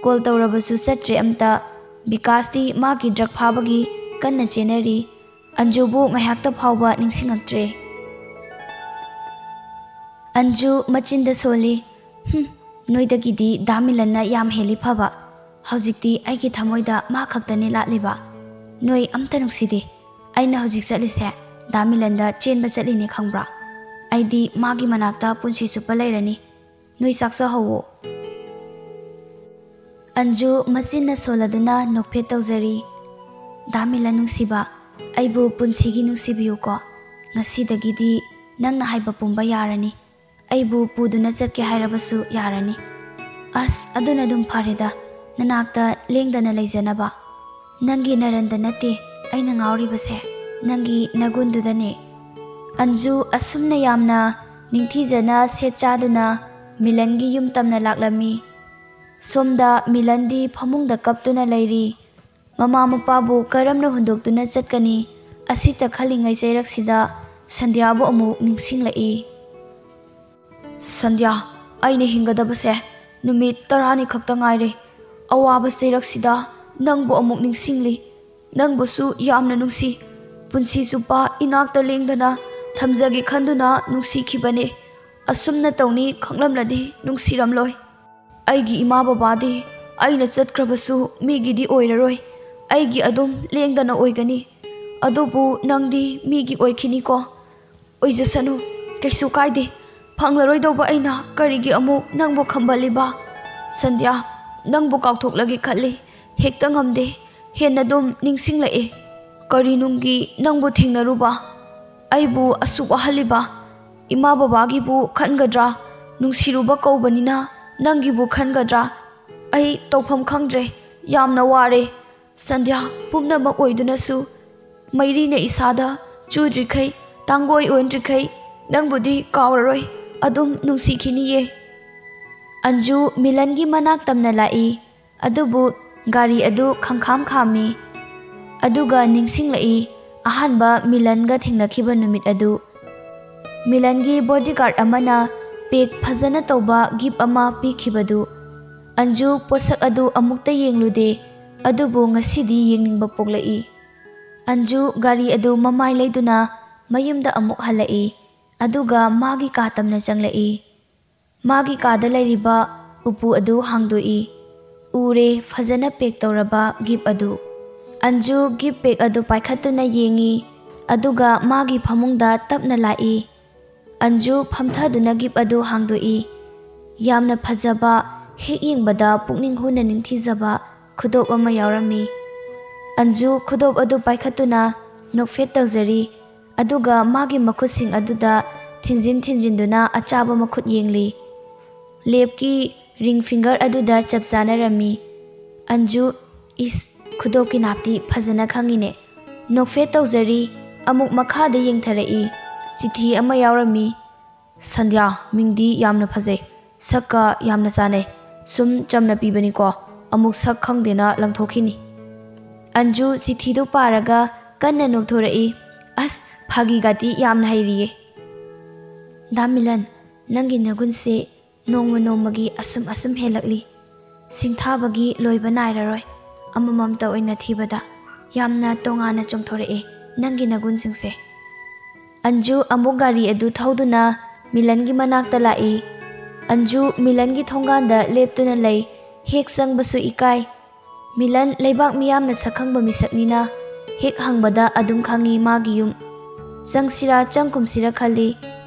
ꯀꯣꯜ ꯇꯧꯔꯕꯁꯨ ꯆꯠꯇ꯭ꯔꯦ ꯑꯝꯇ꯫ ꯕꯤꯀꯥꯁꯇꯤ ꯃꯥꯒꯤ ꯗ꯭ꯔꯒ ꯐꯥꯕꯒꯤ ꯀꯟꯅ ꯆꯦꯟꯅꯔꯤ꯫ ꯑꯟꯖꯨꯕꯨ ꯉꯥꯏꯍꯥꯛꯇ ꯐꯥꯎꯕ ꯅꯤꯡꯁꯤꯡꯉꯛꯇ꯭ꯔꯦ꯫ ꯑꯟꯖꯨ ꯃꯆꯤꯟꯗ ꯁꯣꯜꯂꯤ, "ꯍꯨꯝ, ꯅꯣꯏꯗꯒꯤꯗꯤ ꯗꯥ ꯃꯤꯂꯟꯅ ꯌꯥꯝ ꯍꯦꯜꯂꯤ ꯐꯕ꯫ ꯍꯧꯖꯤꯛꯇꯤ ꯑꯩꯒꯤ ꯊꯃꯣꯏꯗ ꯃꯥ ꯈꯛꯇꯅꯤ ꯂꯥꯠꯂꯤꯕ꯫ ꯅꯣꯏ ꯑꯝꯇ ꯅꯨꯡꯁꯤꯗꯦ꯫ ꯑꯩꯅ ꯍꯧꯖꯤꯛ ꯆꯠꯂꯤꯁꯦ ꯗꯥ ꯃꯤꯂꯟꯗ ꯆꯦꯟꯕ ꯆꯠꯂꯤꯅꯦ ꯈꯪꯕ꯭ꯔꯥ? ꯑꯩꯗꯤ ꯃꯥꯒꯤ ꯃꯅꯥꯛꯇ ꯄꯨꯟꯁꯤ ꯆꯨꯞꯄ ꯂꯩꯔꯅꯤ꯫ ꯅꯣꯏ ꯆꯥꯛ ꯆꯥꯍꯧꯋꯣ꯫" ꯑꯟꯖꯨ ꯃꯆꯤꯟꯅ ꯁꯣꯜꯂꯗꯨꯅ ꯅꯣꯛꯐꯦꯠ ꯇꯧꯖꯔꯤ꯫ "ꯗꯥ ꯃꯤꯂꯟ ꯅꯨꯡꯁꯤꯕ, ꯑꯩꯕꯨ ꯄꯨꯟꯁꯤꯒꯤ ꯅꯨꯡꯁꯤꯕꯤꯌꯨꯀꯣ꯫ ꯉꯁꯤꯗꯒꯤꯗꯤ ꯅꯪꯅ ꯍꯥꯏꯕ ꯄꯨꯝꯕ ꯌꯥꯔꯅꯤ꯫ ꯑꯩꯕꯨ ꯄꯨꯗꯨꯅ ꯆꯠꯀꯦ ꯍꯥꯏꯔꯕꯁꯨ ꯌꯥꯔꯅꯤ꯫ ꯑꯁ, ꯑꯗꯨꯅ ꯑꯗꯨꯝ ꯐꯔꯦꯗ, ꯅꯅꯥꯛꯇ ꯂꯦꯡꯗꯅ ꯂꯩꯖꯅꯕ꯫ ꯅꯪꯒꯤ ꯅꯔꯟꯗ ꯅꯠꯇꯦ ꯑꯩꯅ ꯉꯥꯎꯔꯤꯕꯁꯦ, ꯅꯪꯒꯤ ꯅꯒꯨꯟꯗꯨꯗꯅꯦ꯫ ꯑꯟꯖꯨ ꯑꯁꯨꯝꯅ ꯌꯥꯝꯅ ꯅꯤꯡꯊꯤꯖꯅ ꯁꯦꯠ ꯆꯥꯗꯨꯅ ꯃꯤꯂꯟꯒꯤ ꯌꯨꯝ ꯇꯝꯅ ꯂꯥꯛꯂꯝꯃꯤ꯫ ꯁꯣꯝꯗ ꯃꯤꯂꯟꯗꯤ ꯐꯃꯨꯡꯗ ꯀꯞꯇꯨꯅ ꯂꯩꯔꯤ꯫ ꯃꯃꯥ ꯃꯄꯥꯕꯨ ꯀꯔꯝꯅ ꯍꯨꯟꯗꯣꯛꯇꯨꯅ ꯆꯠꯀꯅꯤ? ꯑꯁꯤꯇ ꯈꯜꯂꯤꯉꯩ ꯆꯩꯔꯛꯁꯤꯗ ꯁꯟꯙ꯭ꯌꯥꯕꯨ ꯑꯃꯨꯛ ꯅꯤꯡꯁꯤꯡꯂꯛꯏ꯫ "ꯁꯟꯙ꯭ꯌꯥ, ꯑꯩꯅ ꯍꯤꯡꯒꯗꯕꯁꯦ ꯅꯨꯃꯤꯠ ꯇꯔꯥꯅꯤ ꯈꯛꯇ ꯉꯥꯏꯔꯦ꯫ ꯑꯋꯥꯕ ꯆꯩꯔꯛꯁꯤꯗ ꯅꯪꯕꯨ ꯑꯃꯨꯛ ꯅꯤꯡꯁꯤꯡꯂꯤ꯫ ꯅꯪꯕꯨꯁꯨ ꯌꯥꯝꯅ ꯅꯨꯡꯁꯤ꯫ ꯄꯨꯟꯁꯤ ꯆꯨꯞꯄ ꯏꯅꯥꯛꯇ ꯂꯦꯡꯗꯅ ꯊꯝꯖꯒꯦ ꯈꯟꯗꯨꯅ ꯅꯨꯡꯁꯤꯈꯤꯕꯅꯦ꯫ ꯑꯁꯨꯝꯅ ꯇꯧꯅꯤ ꯈꯪꯂꯝꯂꯗꯤ ꯅꯨꯡꯁꯤꯔꯝꯂꯣꯏ꯫ ꯑꯩꯒꯤ ꯏꯃꯥ ꯕꯕꯥꯗꯤ ꯑꯩꯅ ꯆꯠꯈ꯭ꯔꯕꯁꯨ ꯃꯤꯒꯤꯗꯤ ꯑꯣꯏꯔꯔꯣꯏ꯫ ꯑꯩꯒꯤ ꯑꯗꯨꯝ ꯂꯦꯡꯗꯅ ꯑꯣꯏꯒꯅꯤ꯫ ꯑꯗꯨꯕꯨ ꯅꯪꯗꯤ ꯃꯤꯒꯤ ꯑꯣꯏꯈꯤꯅꯤꯀꯣ?" "ꯑꯣꯏꯖꯁꯅꯨ, ꯀꯩꯁꯨ ꯀꯥꯏꯗꯦ꯫ ꯐꯪꯂꯔꯣꯏꯗꯧꯕ ꯑꯩꯅ ꯀꯔꯤꯒꯤ ꯑꯃꯨꯛ ꯅꯪꯕꯨ ꯈꯝꯕꯜꯂꯤꯕ? ꯁꯟꯙ꯭ꯌꯥ, ꯅꯪꯕꯨ ꯀꯥꯎꯊꯣꯛꯂꯒꯦ ꯈꯜꯂꯤ, ꯍꯦꯛꯇ ꯉꯝꯗꯦ꯫ ꯍꯦꯟꯅ ꯑꯗꯨꯝ ꯅꯤꯡꯁꯤꯡꯂꯛꯑꯦ꯫ ꯀꯔꯤ ꯅꯨꯡꯒꯤ ꯅꯪꯕꯨ ꯊꯦꯡꯅꯔꯨꯕ? ꯑꯩꯕꯨ ꯑꯁꯨꯛ ꯋꯥꯍꯜꯂꯤꯕ? ꯏꯃꯥ ꯕꯕꯥꯒꯤꯕꯨ ꯈꯟꯒꯗ꯭ꯔꯥ? ꯅꯨꯡꯁꯤꯔꯨꯕ ꯀꯧꯕꯅꯤꯅ ꯅꯪꯒꯤꯕꯨ ꯈꯟꯒꯗ꯭ꯔꯥ? ꯑꯩ ꯇꯧꯐꯝ ꯈꯪꯗ꯭ꯔꯦ꯫ ꯌꯥꯝꯅ ꯋꯥꯔꯦ꯫ ꯁꯟꯙ꯭ꯌꯥ, ꯄꯨꯝꯅꯃꯛ ꯑꯣꯏꯗꯨꯅꯁꯨ ꯃꯩꯔꯤꯅ ꯏꯁꯥꯗ ꯆꯨꯗ꯭ꯔꯤꯈꯩ, ꯇꯥꯡꯒꯣꯏ ꯑꯣꯟꯗ꯭ꯔꯤꯈꯩ ꯅꯪꯕꯨꯗꯤ ꯀꯥꯎꯔꯔꯣꯏ꯫ ꯑꯗꯨꯝ ꯅꯨꯡꯁꯤꯈꯤꯅꯤꯌꯦ꯫" ꯑꯟꯖꯨ ꯃꯤꯂꯟꯒꯤ ꯃꯅꯥꯛ ꯇꯝꯅ ꯂꯥꯛꯏ꯫ ꯑꯗꯨꯕꯨ ꯒꯥꯔꯤ ꯑꯗꯨ ꯈꯪꯈꯥꯝ ꯈꯥꯝꯃꯤ꯫ ꯑꯗꯨꯒ ꯅꯤꯡꯁꯤꯡꯂꯛꯏ, ꯑꯍꯥꯟꯕ ꯃꯤꯂꯟꯒ ꯊꯦꯡꯅꯈꯤꯕ ꯅꯨꯃꯤꯠ ꯑꯗꯨ꯫ ꯃꯤꯂꯟꯒꯤ ꯕꯣꯗꯤꯒꯥꯔꯗ ꯑꯃꯅ ꯄꯦꯛ ꯐꯖꯅ ꯇꯧꯕ ꯒꯤꯐ ꯑꯃ ꯄꯤꯈꯤꯕꯗꯨ꯫ ꯑꯟꯖꯨ ꯄꯣꯠꯁꯛ ꯑꯗꯨ ꯑꯃꯨꯛꯇ ꯌꯦꯡꯂꯨꯗꯦ, ꯑꯗꯨꯕꯨ ꯉꯁꯤꯗꯤ ꯌꯦꯡꯅꯤꯡꯕ ꯄꯣꯛꯂꯛꯏ꯫ ꯑꯟꯖꯨ ꯒꯥꯔꯤ ꯑꯗꯨ ꯃꯃꯥꯏ ꯂꯩꯗꯨꯅ ꯃꯌꯨꯝꯗ ꯑꯃꯨꯛ ꯍꯜꯂꯛꯏ꯫ ꯑꯗꯨꯒ ꯃꯥꯒꯤ ꯀꯥ ꯇꯝꯅ ꯆꯪꯂꯛꯏ꯫ ꯃꯥꯒꯤ ꯀꯥꯗ ꯂꯩꯔꯤꯕ ꯎꯄꯨ ꯑꯗꯨ ꯍꯥꯡꯗꯣꯛꯏ꯫ ꯎꯔꯦ ꯐꯖꯅ ꯄꯦꯛ ꯇꯧꯔꯕ ꯒꯤꯐ ꯑꯗꯨ꯫ ꯑꯟꯖꯨ ꯒꯤꯐ ꯄꯦꯛ ꯑꯗꯨ ꯄꯥꯏꯈꯠꯇꯨꯅ ꯌꯦꯡꯏ, ꯑꯗꯨꯒ ꯃꯥꯒꯤ ꯐꯃꯨꯡꯗ ꯇꯞꯅ ꯂꯥꯛꯏ꯫ ꯑꯟꯖꯨ ꯐꯝꯊꯗꯨꯅ ꯒꯤꯐ ꯑꯗꯨ ꯍꯥꯡꯗꯣꯛꯏ꯫ ꯌꯥꯝꯅ ꯐꯖꯕ, ꯍꯦꯛ ꯌꯦꯡꯕꯗ ꯄꯨꯛꯅꯤꯡ ꯍꯨꯅ ꯅꯤꯡꯊꯤꯖꯕ ꯈꯨꯗꯣꯞ ꯑꯃ ꯌꯥꯎꯔꯝꯃꯤ꯫ ꯑꯟꯖꯨ ꯈꯨꯗꯣꯞ ꯑꯗꯨ ꯄꯥꯏꯈꯠꯇꯨꯅ ꯅꯣꯛꯐꯦꯠ ꯇꯧꯖꯔꯤ꯫ ꯑꯗꯨꯒ ꯃꯥꯒꯤ ꯃꯈꯨꯠꯁꯤꯡ ꯑꯗꯨꯗ ꯊꯤꯟꯖꯤꯟ ꯊꯤꯟꯖꯤꯟꯗꯨꯅ ꯑꯆꯥꯕ ꯃꯈꯨꯠ ꯌꯦꯡꯂꯤ꯫ ꯂꯦꯞꯀꯤ ꯔꯤꯡ ꯐꯤꯡꯒꯔ ꯑꯗꯨꯗ ꯆꯞ ꯆꯥꯅꯔꯝꯃꯤ꯫ ꯑꯟꯖꯨ, "ꯏꯁ, ꯈꯨꯗꯣꯞꯀꯤ ꯅꯥꯞꯇꯤ ꯐꯖꯅ ꯈꯪꯉꯤꯅꯦ"꯫ ꯅꯣꯛꯐꯦꯠ ꯇꯧꯖꯔꯤ꯫ ꯑꯃꯨꯛ ꯃꯈꯥꯗ ꯌꯦꯡꯊꯔꯛꯏ꯫ ꯆꯤꯊꯤ ꯑꯃ ꯌꯥꯎꯔꯝꯃꯤ꯫ "ꯁꯟꯙ꯭ꯌꯥ, ꯃꯤꯡꯗꯤ ꯌꯥꯝꯅ ꯐꯖꯩ, ꯁꯛꯀ ꯌꯥꯝꯅ ꯆꯥꯟꯅꯩ꯫ ꯁꯨꯝ ꯆꯝꯅ ꯄꯤꯕꯅꯤꯀꯣ, ꯑꯃꯨꯛ ꯁꯛ ꯈꯪꯗꯦꯅ ꯂꯪꯊꯣꯛꯈꯤꯅꯤ"꯫ ꯑꯟꯖꯨ ꯆꯤꯊꯤꯗꯨ ꯄꯥꯔꯒ ꯀꯟꯅ ꯅꯣꯛꯊꯣꯔꯛꯏ꯫ "ꯑꯁ, ꯐꯥꯒꯤꯒꯗꯤ ꯌꯥꯝꯅ ꯍꯩꯔꯤꯌꯦ"꯫ "ꯗꯥ ꯃꯤꯂꯟ, ꯅꯪꯒꯤ ꯅꯒꯨꯟꯁꯦ ꯅꯣꯡꯃ ꯅꯣꯡꯃꯒꯤ ꯑꯁꯨꯝ ꯑꯁꯨꯝ ꯍꯦꯜꯂꯛꯂꯤ꯫ ꯁꯤꯡꯊꯥꯕꯒꯤ ꯂꯣꯏꯕ ꯅꯥꯏꯔꯔꯣꯏ꯫ ꯑꯃꯃꯝꯇ ꯑꯣꯏꯅ ꯊꯤꯕꯗ ꯌꯥꯝꯅ ꯇꯣꯉꯥꯟꯅ ꯆꯣꯡꯊꯣꯔꯛꯑꯦ ꯅꯪꯒꯤ ꯅꯒꯨꯟꯁꯤꯡꯁꯦ"꯫ ꯑꯟꯖꯨ ꯑꯃꯨꯛ ꯒꯥꯔꯤ ꯑꯗꯨ ꯊꯧꯗꯨꯅ ꯃꯤꯂꯟꯒꯤ ꯃꯅꯥꯛꯇ ꯂꯥꯛꯏ꯫ ꯑꯟꯖꯨ ꯃꯤꯂꯟꯒꯤ ꯊꯣꯡꯒꯥꯟꯗ ꯂꯦꯞꯇꯨꯅ ꯂꯩ꯫ ꯍꯦꯛ ꯆꯪꯕꯁꯨ ꯏꯀꯥꯏ꯫ ꯃꯤꯂꯟ ꯂꯩꯕꯥꯛ ꯃꯤꯌꯥꯝꯅ ꯁꯛꯈꯪꯕ ꯃꯤꯁꯛꯅꯤꯅ ꯍꯦꯛ ꯍꯪꯕꯗ ꯑꯗꯨꯝ ꯈꯪꯉꯤ ꯃꯥꯒꯤ ꯌꯨꯝ꯫ ꯆꯪꯁꯤꯔꯥ ꯆꯪꯈꯨꯝꯁꯤꯔꯥ ꯈꯜꯂꯤ꯫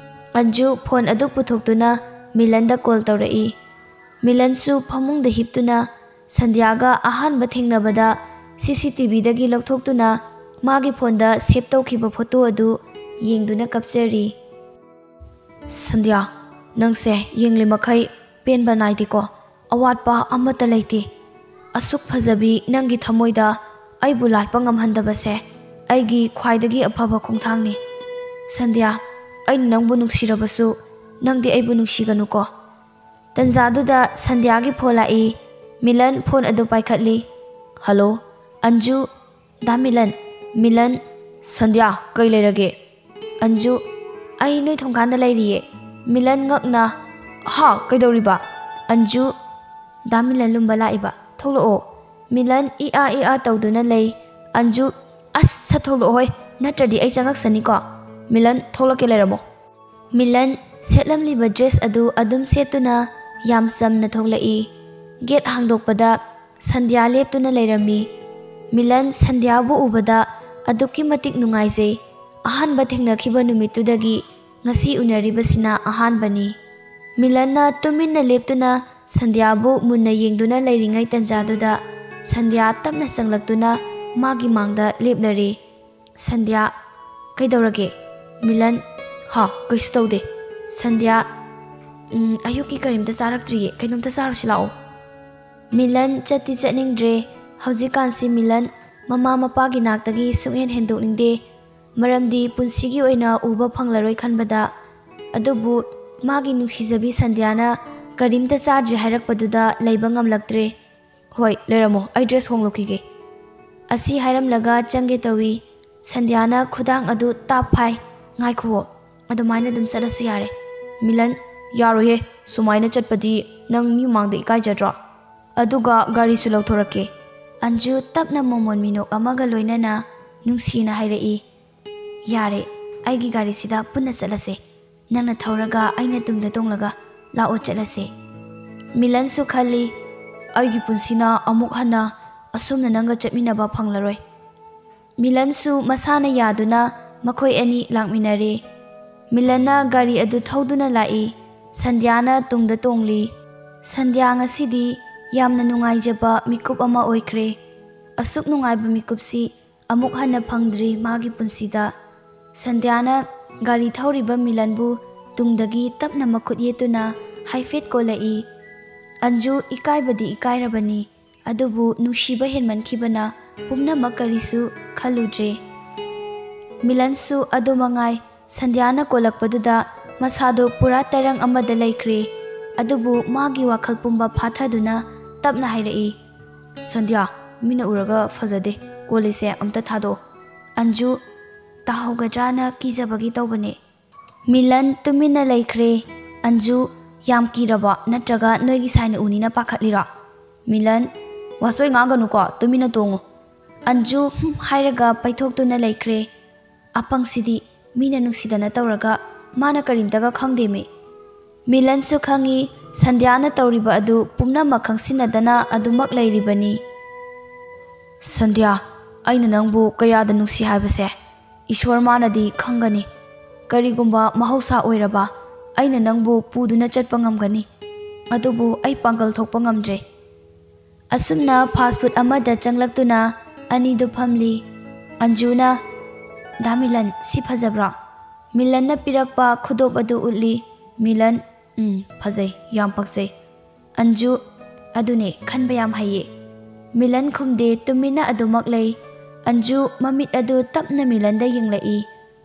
ꯑꯟꯖꯨ ꯐꯣꯟ ꯑꯗꯨ ꯄꯨꯊꯣꯛꯇꯨꯅ ꯃꯤꯂꯟꯗ ꯀꯣꯜ ꯇꯧꯔꯛꯏ꯫ ꯃꯤꯂꯟꯁꯨ ꯐꯃꯨꯡꯗ ꯍꯤꯞꯇꯨꯅ ꯁꯟꯙ꯭ꯌꯥꯒ ꯑꯍꯥꯟꯕ ꯊꯦꯡꯅꯕꯗ ꯁꯤ ꯁꯤ ꯇꯤ ꯚꯤꯗꯒꯤ ꯂꯧꯊꯣꯛꯇꯨꯅ ꯃꯥꯒꯤ ꯐꯣꯟꯗ ꯁꯦꯞ ꯇꯧꯈꯤꯕ ꯐꯣꯇꯣ ꯑꯗꯨ ꯌꯦꯡꯗꯨꯅ ꯀꯞꯆꯔꯤ꯫ "ꯁꯟꯙ꯭ꯌꯥ, ꯅꯪꯁꯦ ꯌꯦꯡꯂꯤ ꯃꯈꯩ ꯄꯦꯟꯕ ꯅꯥꯏꯗꯦꯀꯣ꯫ ꯑꯋꯥꯠꯄ ꯑꯃꯠꯇ ꯂꯩꯇꯦ꯫ ꯑꯁꯨꯛ ꯐꯖꯕꯤ ꯅꯪꯒꯤ ꯊꯃꯣꯏꯗ ꯑꯩꯕꯨ ꯂꯥꯠꯄ ꯉꯝꯍꯟꯗꯕꯁꯦ ꯑꯩꯒꯤ ꯈ꯭ꯋꯥꯏꯗꯒꯤ ꯑꯐꯕ ꯈꯣꯡꯊꯥꯡꯅꯤ꯫ ꯁꯟꯙ꯭ꯌꯥ, ꯑꯩꯅ ꯅꯪꯕꯨ ꯅꯨꯡꯁꯤꯔꯕꯁꯨ ꯅꯪꯗꯤ ꯑꯩꯕꯨ ꯅꯨꯡꯁꯤꯒꯅꯨꯀꯣ"꯫ ꯇꯟꯖꯥꯗꯨꯗ ꯁꯟꯙ꯭ꯌꯥꯒꯤ ꯐꯣꯟ ꯂꯥꯛꯏ꯫ ꯃꯤꯂꯟ ꯐꯣꯟ ꯑꯗꯨ ꯄꯥꯏꯈꯠꯂꯤ꯫ "ꯍꯜꯂꯣ"꯫ ꯑꯟꯖꯨ, "ꯗꯥ ꯃꯤꯂꯟ"꯫ ꯃꯤꯂꯟ, "ꯁꯟꯙ꯭ꯌꯥ, ꯀꯩ ꯂꯩꯔꯒꯦ?" ꯑꯟꯖꯨ, "ꯑꯩ ꯅꯣꯏ ꯊꯣꯡꯒꯥꯟꯗ ꯂꯩꯔꯤꯌꯦ"꯫ ꯃꯤꯂꯟ ꯉꯛꯅ, "ꯍꯥ, ꯀꯩꯗꯧꯔꯤꯕ?" ꯑꯟꯖꯨ, "ꯗꯥ ꯃꯤꯂꯟ ꯂꯨꯝꯕ ꯂꯥꯛꯏꯕ, ꯊꯣꯛꯂꯛꯑꯣ"꯫ ꯃꯤꯂꯟ ꯏ ꯑꯥ ꯏ ꯑꯥ ꯇꯧꯗꯨꯅ ꯂꯩ꯫ ꯑꯟꯖꯨ, "ꯑꯁ, ꯁꯠ ꯊꯣꯛꯂꯛꯑꯣꯍꯣꯏ, ꯅꯠꯇ꯭ꯔꯗꯤ ꯑꯩ ꯆꯪꯉꯛꯁꯅꯤꯀꯣ"꯫ ꯃꯤꯂꯟ, "ꯊꯣꯛꯂꯛꯀꯦ, ꯂꯩꯔꯝꯃꯣ"꯫ ꯃꯤꯂꯟ ꯁꯦꯠꯂꯝꯂꯤꯕ ꯗ꯭ꯔꯦꯁ ꯑꯗꯨ ꯑꯗꯨꯝ ꯁꯦꯠꯇꯨꯅ ꯌꯥꯝ ꯆꯝꯅ ꯊꯣꯛꯂꯛꯏ꯫ ꯒꯦꯠ ꯍꯥꯡꯗꯣꯛꯄꯗ ꯁꯟꯙ꯭ꯌꯥ ꯂꯦꯞꯇꯨꯅ ꯂꯩꯔꯝꯃꯤ꯫ ꯃꯤꯂꯟ ꯁꯟꯙ꯭ꯌꯥꯕꯨ ꯎꯕꯗ ꯑꯗꯨꯛꯀꯤ ꯃꯇꯤꯛ ꯅꯨꯡꯉꯥꯏꯖꯩ꯫ ꯑꯍꯥꯟꯕ ꯊꯦꯡꯅꯈꯤꯕ ꯅꯨꯃꯤꯠꯇꯨꯗꯒꯤ ꯉꯁꯤ ꯎꯅꯔꯤꯕꯁꯤꯅ ꯑꯍꯥꯟꯕꯅꯤ꯫ ꯃꯤꯂꯟꯅ ꯇꯨꯃꯤꯟꯅ ꯂꯦꯞꯇꯨꯅ ꯁꯟꯙ꯭ꯌꯥꯕꯨ ꯃꯨꯟꯅ ꯌꯦꯡꯗꯨꯅ ꯂꯩꯔꯤꯉꯩ ꯇꯟꯖꯥꯗꯨꯗ ꯁꯟꯙ꯭ꯌꯥ ꯇꯞꯅ ꯆꯪꯂꯛꯇꯨꯅ ꯃꯥꯒꯤ ꯃꯥꯡꯗ ꯂꯦꯞꯂꯔꯦ꯫ ꯁꯟꯙ꯭ꯌꯥ, "ꯀꯩꯗꯧꯔꯒꯦ?" ꯃꯤꯂꯟ, "ꯍꯥ, ꯀꯩꯁꯨ ꯇꯧꯗꯦ꯫ ꯁꯟꯙ꯭ꯌꯥ, ꯎꯝ, ꯑꯌꯨꯛꯀꯤ ꯀꯔꯤꯝꯇ ꯆꯥꯔꯛꯇ꯭ꯔꯤꯌꯦ, ꯀꯩꯅꯣꯝꯇ ꯆꯥꯔꯨꯁꯤ ꯂꯥꯛꯑꯣ꯫" ꯃꯤꯂꯟ ꯆꯠꯇꯤ ꯆꯠꯅꯤꯡꯗ꯭ꯔꯦ꯫ ꯍꯧꯖꯤꯛꯀꯥꯟꯁꯤ ꯃꯤꯂꯟ ꯃꯃꯥ ꯃꯄꯥꯒꯤ ꯅꯥꯛꯇꯒꯤ ꯁꯨꯡꯍꯦꯟ ꯍꯦꯟꯗꯣꯛꯅꯤꯡꯗꯦ꯫ ꯃꯔꯝꯗꯤ ꯄꯨꯟꯁꯤꯒꯤ ꯑꯣꯏꯅ ꯎꯕ ꯐꯪꯂꯔꯣꯏ ꯈꯟꯕꯗ꯫ ꯑꯗꯨꯕꯨ ꯃꯥꯒꯤ ꯅꯨꯡꯁꯤꯖꯕꯤ ꯁꯟꯙ꯭ꯌꯥꯅ ꯀꯔꯤꯝꯇ ꯆꯥꯗ꯭ꯔꯤ ꯍꯥꯏꯔꯛꯄꯗꯨꯗ ꯂꯩꯕ ꯉꯝꯂꯛꯇ꯭ꯔꯦ꯫ "ꯍꯣꯏ, ꯂꯩꯔꯝꯃꯣ, ꯑꯩ dress ꯍꯣꯡꯂꯛꯈꯤꯒꯦ꯫" ꯑꯁꯤ ꯍꯥꯏꯔꯝꯂꯒ ꯆꯪꯒꯦ ꯇꯧꯏ꯫ ꯁꯟꯙ꯭ꯌꯥꯅ ꯈꯨꯗꯥꯡ ꯑꯗꯨ ꯇꯥꯞ ꯐꯥꯏ꯫ "ꯉꯥꯏꯈꯨꯋꯣ, ꯑꯗꯨꯃꯥꯏꯅ ꯑꯗꯨꯝ ꯆꯠꯂꯁꯨ ꯌꯥꯔꯦ꯫" ꯃꯤꯂꯟ, "ꯌꯥꯔꯣꯏꯍꯦ, ꯁꯨꯃꯥꯏꯅ ꯆꯠꯄꯗꯤ ꯅꯪ ꯃꯤ ꯃꯃꯥꯡꯗ ꯏꯀꯥꯏꯖꯗ꯭ꯔꯣ? ꯑꯗꯨꯒ ꯒꯥꯔꯤꯁꯨ ꯂꯧꯊꯣꯔꯛꯀꯦ꯫" ꯑꯟꯖꯨ ꯇꯞꯅ ꯃꯣꯃꯣꯟ ꯃꯤꯅꯣꯛ ꯑꯃꯒ ꯂꯣꯏꯅꯅ ꯅꯨꯡꯁꯤꯅ ꯍꯥꯏꯔꯛꯏ꯫ "ꯌꯥꯔꯦ, ꯑꯩꯒꯤ ꯒꯥꯔꯤꯁꯤꯗ ꯄꯨꯟꯅ ꯆꯠꯂꯁꯦ꯫ ꯅꯪꯅ ꯊꯧꯔꯒ ꯑꯩꯅ ꯇꯨꯡꯗ ꯇꯣꯡꯂꯒ꯫ ꯂꯥꯛꯑꯣ, ꯆꯠꯂꯁꯦ꯫" ꯃꯤꯂꯟꯁꯨ ꯈꯜꯂꯤ, "ꯑꯩꯒꯤ ꯄꯨꯟꯁꯤꯅ ꯑꯃꯨꯛ ꯍꯟꯅ ꯑꯁꯨꯝꯅ ꯅꯪꯒ ꯆꯠꯃꯤꯟꯅꯕ ꯐꯪꯂꯔꯣꯏ꯫" ꯃꯤꯂꯟꯁꯨ ꯃꯁꯥꯅ ꯌꯥꯗꯨꯅ ꯃꯈꯣꯏ ꯑꯅꯤ ꯂꯥꯛꯃꯤꯟꯅꯔꯦ꯫ ꯃꯤꯂꯟꯅ ꯒꯥꯔꯤ ꯑꯗꯨ ꯊꯧꯗꯨꯅ ꯂꯥꯛꯏ꯫ ꯁꯟꯙ꯭ꯌꯥꯅ ꯇꯨꯡꯗ ꯇꯣꯡꯂꯤ꯫ ꯁꯟꯙ꯭ꯌꯥ ꯉꯁꯤꯗꯤ ꯌꯥꯝꯅ ꯅꯨꯡꯉꯥꯏꯖꯕ ꯃꯤꯀꯨꯞ ꯑꯃ ꯑꯣꯏꯈ꯭ꯔꯦ꯫ ꯑꯁꯨꯛ ꯅꯨꯡꯉꯥꯏꯕ ꯃꯤꯀꯨꯞꯁꯤ ꯑꯃꯨꯛ ꯍꯟꯅ ꯐꯪꯗ꯭ꯔꯤ ꯃꯥꯒꯤ ꯄꯨꯟꯁꯤꯗ꯫ ꯁꯟꯙ꯭ꯌꯥꯅ ꯒꯥꯔꯤ ꯊꯧꯔꯤꯕ ꯃꯤꯂꯟꯕꯨ ꯇꯨꯡꯗꯒꯤ ꯇꯞꯅ ꯃꯈꯨꯠ ꯌꯦꯠꯇꯨꯅ ꯍꯥꯏꯐꯦꯠ ꯀꯣꯜꯂꯛꯏ꯫ ꯑꯟꯖꯨ ꯏꯀꯥꯏꯕꯗꯤ ꯏꯀꯥꯏꯔꯕꯅꯤ, ꯑꯗꯨꯕꯨ ꯅꯨꯡꯁꯤꯕ ꯍꯦꯟꯃꯟꯈꯤꯕꯅ ꯄꯨꯝꯅꯃꯛ ꯀꯔꯤꯁꯨ ꯈꯜꯂꯨꯗ꯭ꯔꯦ꯫ ꯃꯤꯂꯟꯁꯨ ꯑꯗꯨ ꯃꯉꯥꯏ, ꯁꯟꯙ꯭ꯌꯥꯅ ꯀꯣꯜꯂꯛꯄꯗꯨꯗ ꯃꯁꯥꯗꯣ ꯄꯨꯔꯥ ꯇꯔꯪ ꯑꯃꯗ ꯂꯩꯈ꯭ꯔꯦ꯫ ꯑꯗꯨꯕꯨ ꯃꯥꯒꯤ ꯋꯥꯈꯜ ꯄꯨꯝꯕ ꯐꯥꯊꯗꯨꯅ ꯇꯞꯅ ꯍꯥꯏꯔꯛꯏ, "ꯁꯟꯙ꯭ꯌꯥ, ꯃꯤꯅ ꯎꯔꯒ ꯐꯖꯗꯦ, ꯀꯣꯜꯂꯤꯁꯦ ꯑꯝꯇ ꯊꯥꯗꯣꯛꯑꯣ꯫" ꯑꯟꯖꯨ, "ꯇꯥꯍꯧꯒꯗ꯭ꯔꯥꯅ ꯀꯤꯖꯕꯒꯤ ꯇꯧꯕꯅꯦ꯫" ꯃꯤꯂꯟ ꯇꯨꯃꯤꯟꯅ ꯂꯩꯈ꯭ꯔꯦ꯫ ꯑꯟꯖꯨ, "ꯌꯥꯝ ꯀꯤꯔꯕꯣ? ꯅꯠꯇ꯭ꯔꯒ ꯅꯣꯏꯒꯤ ꯁꯥꯏꯅ ꯎꯅꯤꯅ ꯄꯥꯈꯠꯂꯤꯔꯣ?" ꯃꯤꯂꯟ, "ꯋꯥꯆꯣꯏ ꯉꯥꯡꯒꯅꯨꯀꯣ, ꯇꯨꯃꯤꯟꯅ ꯇꯣꯡꯉꯨ꯫" ꯑꯟꯖꯨ, "ꯍꯨꯝ" ꯍꯥꯏꯔꯒ ꯄꯩꯊꯣꯛꯇꯨꯅ ꯂꯩꯈ꯭ꯔꯦ꯫ "ꯑꯄꯪꯁꯤꯗꯤ, ꯃꯤꯅ ꯅꯨꯡꯁꯤꯗꯅ ꯇꯧꯔꯒ ꯃꯥꯅ ꯀꯔꯤꯝꯇꯒ ꯈꯪꯗꯦꯃꯤ꯫" ꯃꯤꯂꯟꯁꯨ ꯈꯪꯏ, ꯁꯟꯙ꯭ꯌꯥꯅ ꯇꯧꯔꯤꯕ ꯑꯗꯨ ꯄꯨꯝꯅꯃꯛ ꯈꯪꯁꯤꯟꯅꯗꯅ ꯑꯗꯨꯃꯛ ꯂꯩꯔꯤꯕꯅꯤ꯫ "ꯁꯟꯙ꯭ꯌꯥ, ꯑꯩꯅ ꯅꯪꯕꯨ ꯀꯌꯥꯗ ꯅꯨꯡꯁꯤ ꯍꯥꯏꯕꯁꯦ ꯏꯁꯣꯔ ꯃꯥꯅꯗꯤ ꯈꯪꯒꯅꯤ꯫ ꯀꯔꯤꯒꯨꯝꯕ ꯃꯍꯧꯁꯥ ꯑꯣꯏꯔꯕ ꯑꯩꯅ ꯅꯪꯕꯨ ꯄꯨꯗꯨꯅ ꯆꯠꯄ ꯉꯝꯒꯅꯤ, ꯑꯗꯨꯕꯨ ꯑꯩ ꯄꯥꯡꯒꯜ ꯊꯣꯛꯄ ꯉꯝꯗ꯭ꯔꯦ꯫" ꯑꯁꯨꯝꯅ fast food ꯑꯃꯗ ꯆꯪꯂꯛꯇꯨꯅ ꯑꯅꯤꯗꯨ ꯐꯝꯂꯤ꯫ ꯑꯟꯖꯨꯅ, "ꯗꯥ ꯃꯤꯂꯟ, ꯁꯤ ꯐꯖꯕ꯭ꯔꯣ?" ꯃꯤꯂꯟꯅ ꯄꯤꯔꯛꯄ ꯈꯨꯗꯣꯞ ꯑꯗꯨ ꯎꯠꯂꯤ꯫ ꯃꯤꯂꯟ, "ꯎꯝ, ꯐꯖꯩ, ꯌꯥꯝ ꯄꯛꯆꯩ꯫" ꯑꯟꯖꯨ, "ꯑꯗꯨꯅꯦ, ꯈꯟꯕ ꯌꯥꯝ ꯍꯩꯌꯦ꯫" ꯃꯤꯂꯟ ꯈꯨꯝꯗꯦ, ꯇꯨꯃꯤꯟꯅ ꯑꯗꯨꯃꯛ ꯂꯩ꯫ ꯑꯟꯖꯨ ꯃꯃꯤꯠ ꯑꯗꯨ ꯇꯞꯅ ꯃꯤꯂꯟꯗ ꯌꯦꯡꯂꯛꯏ,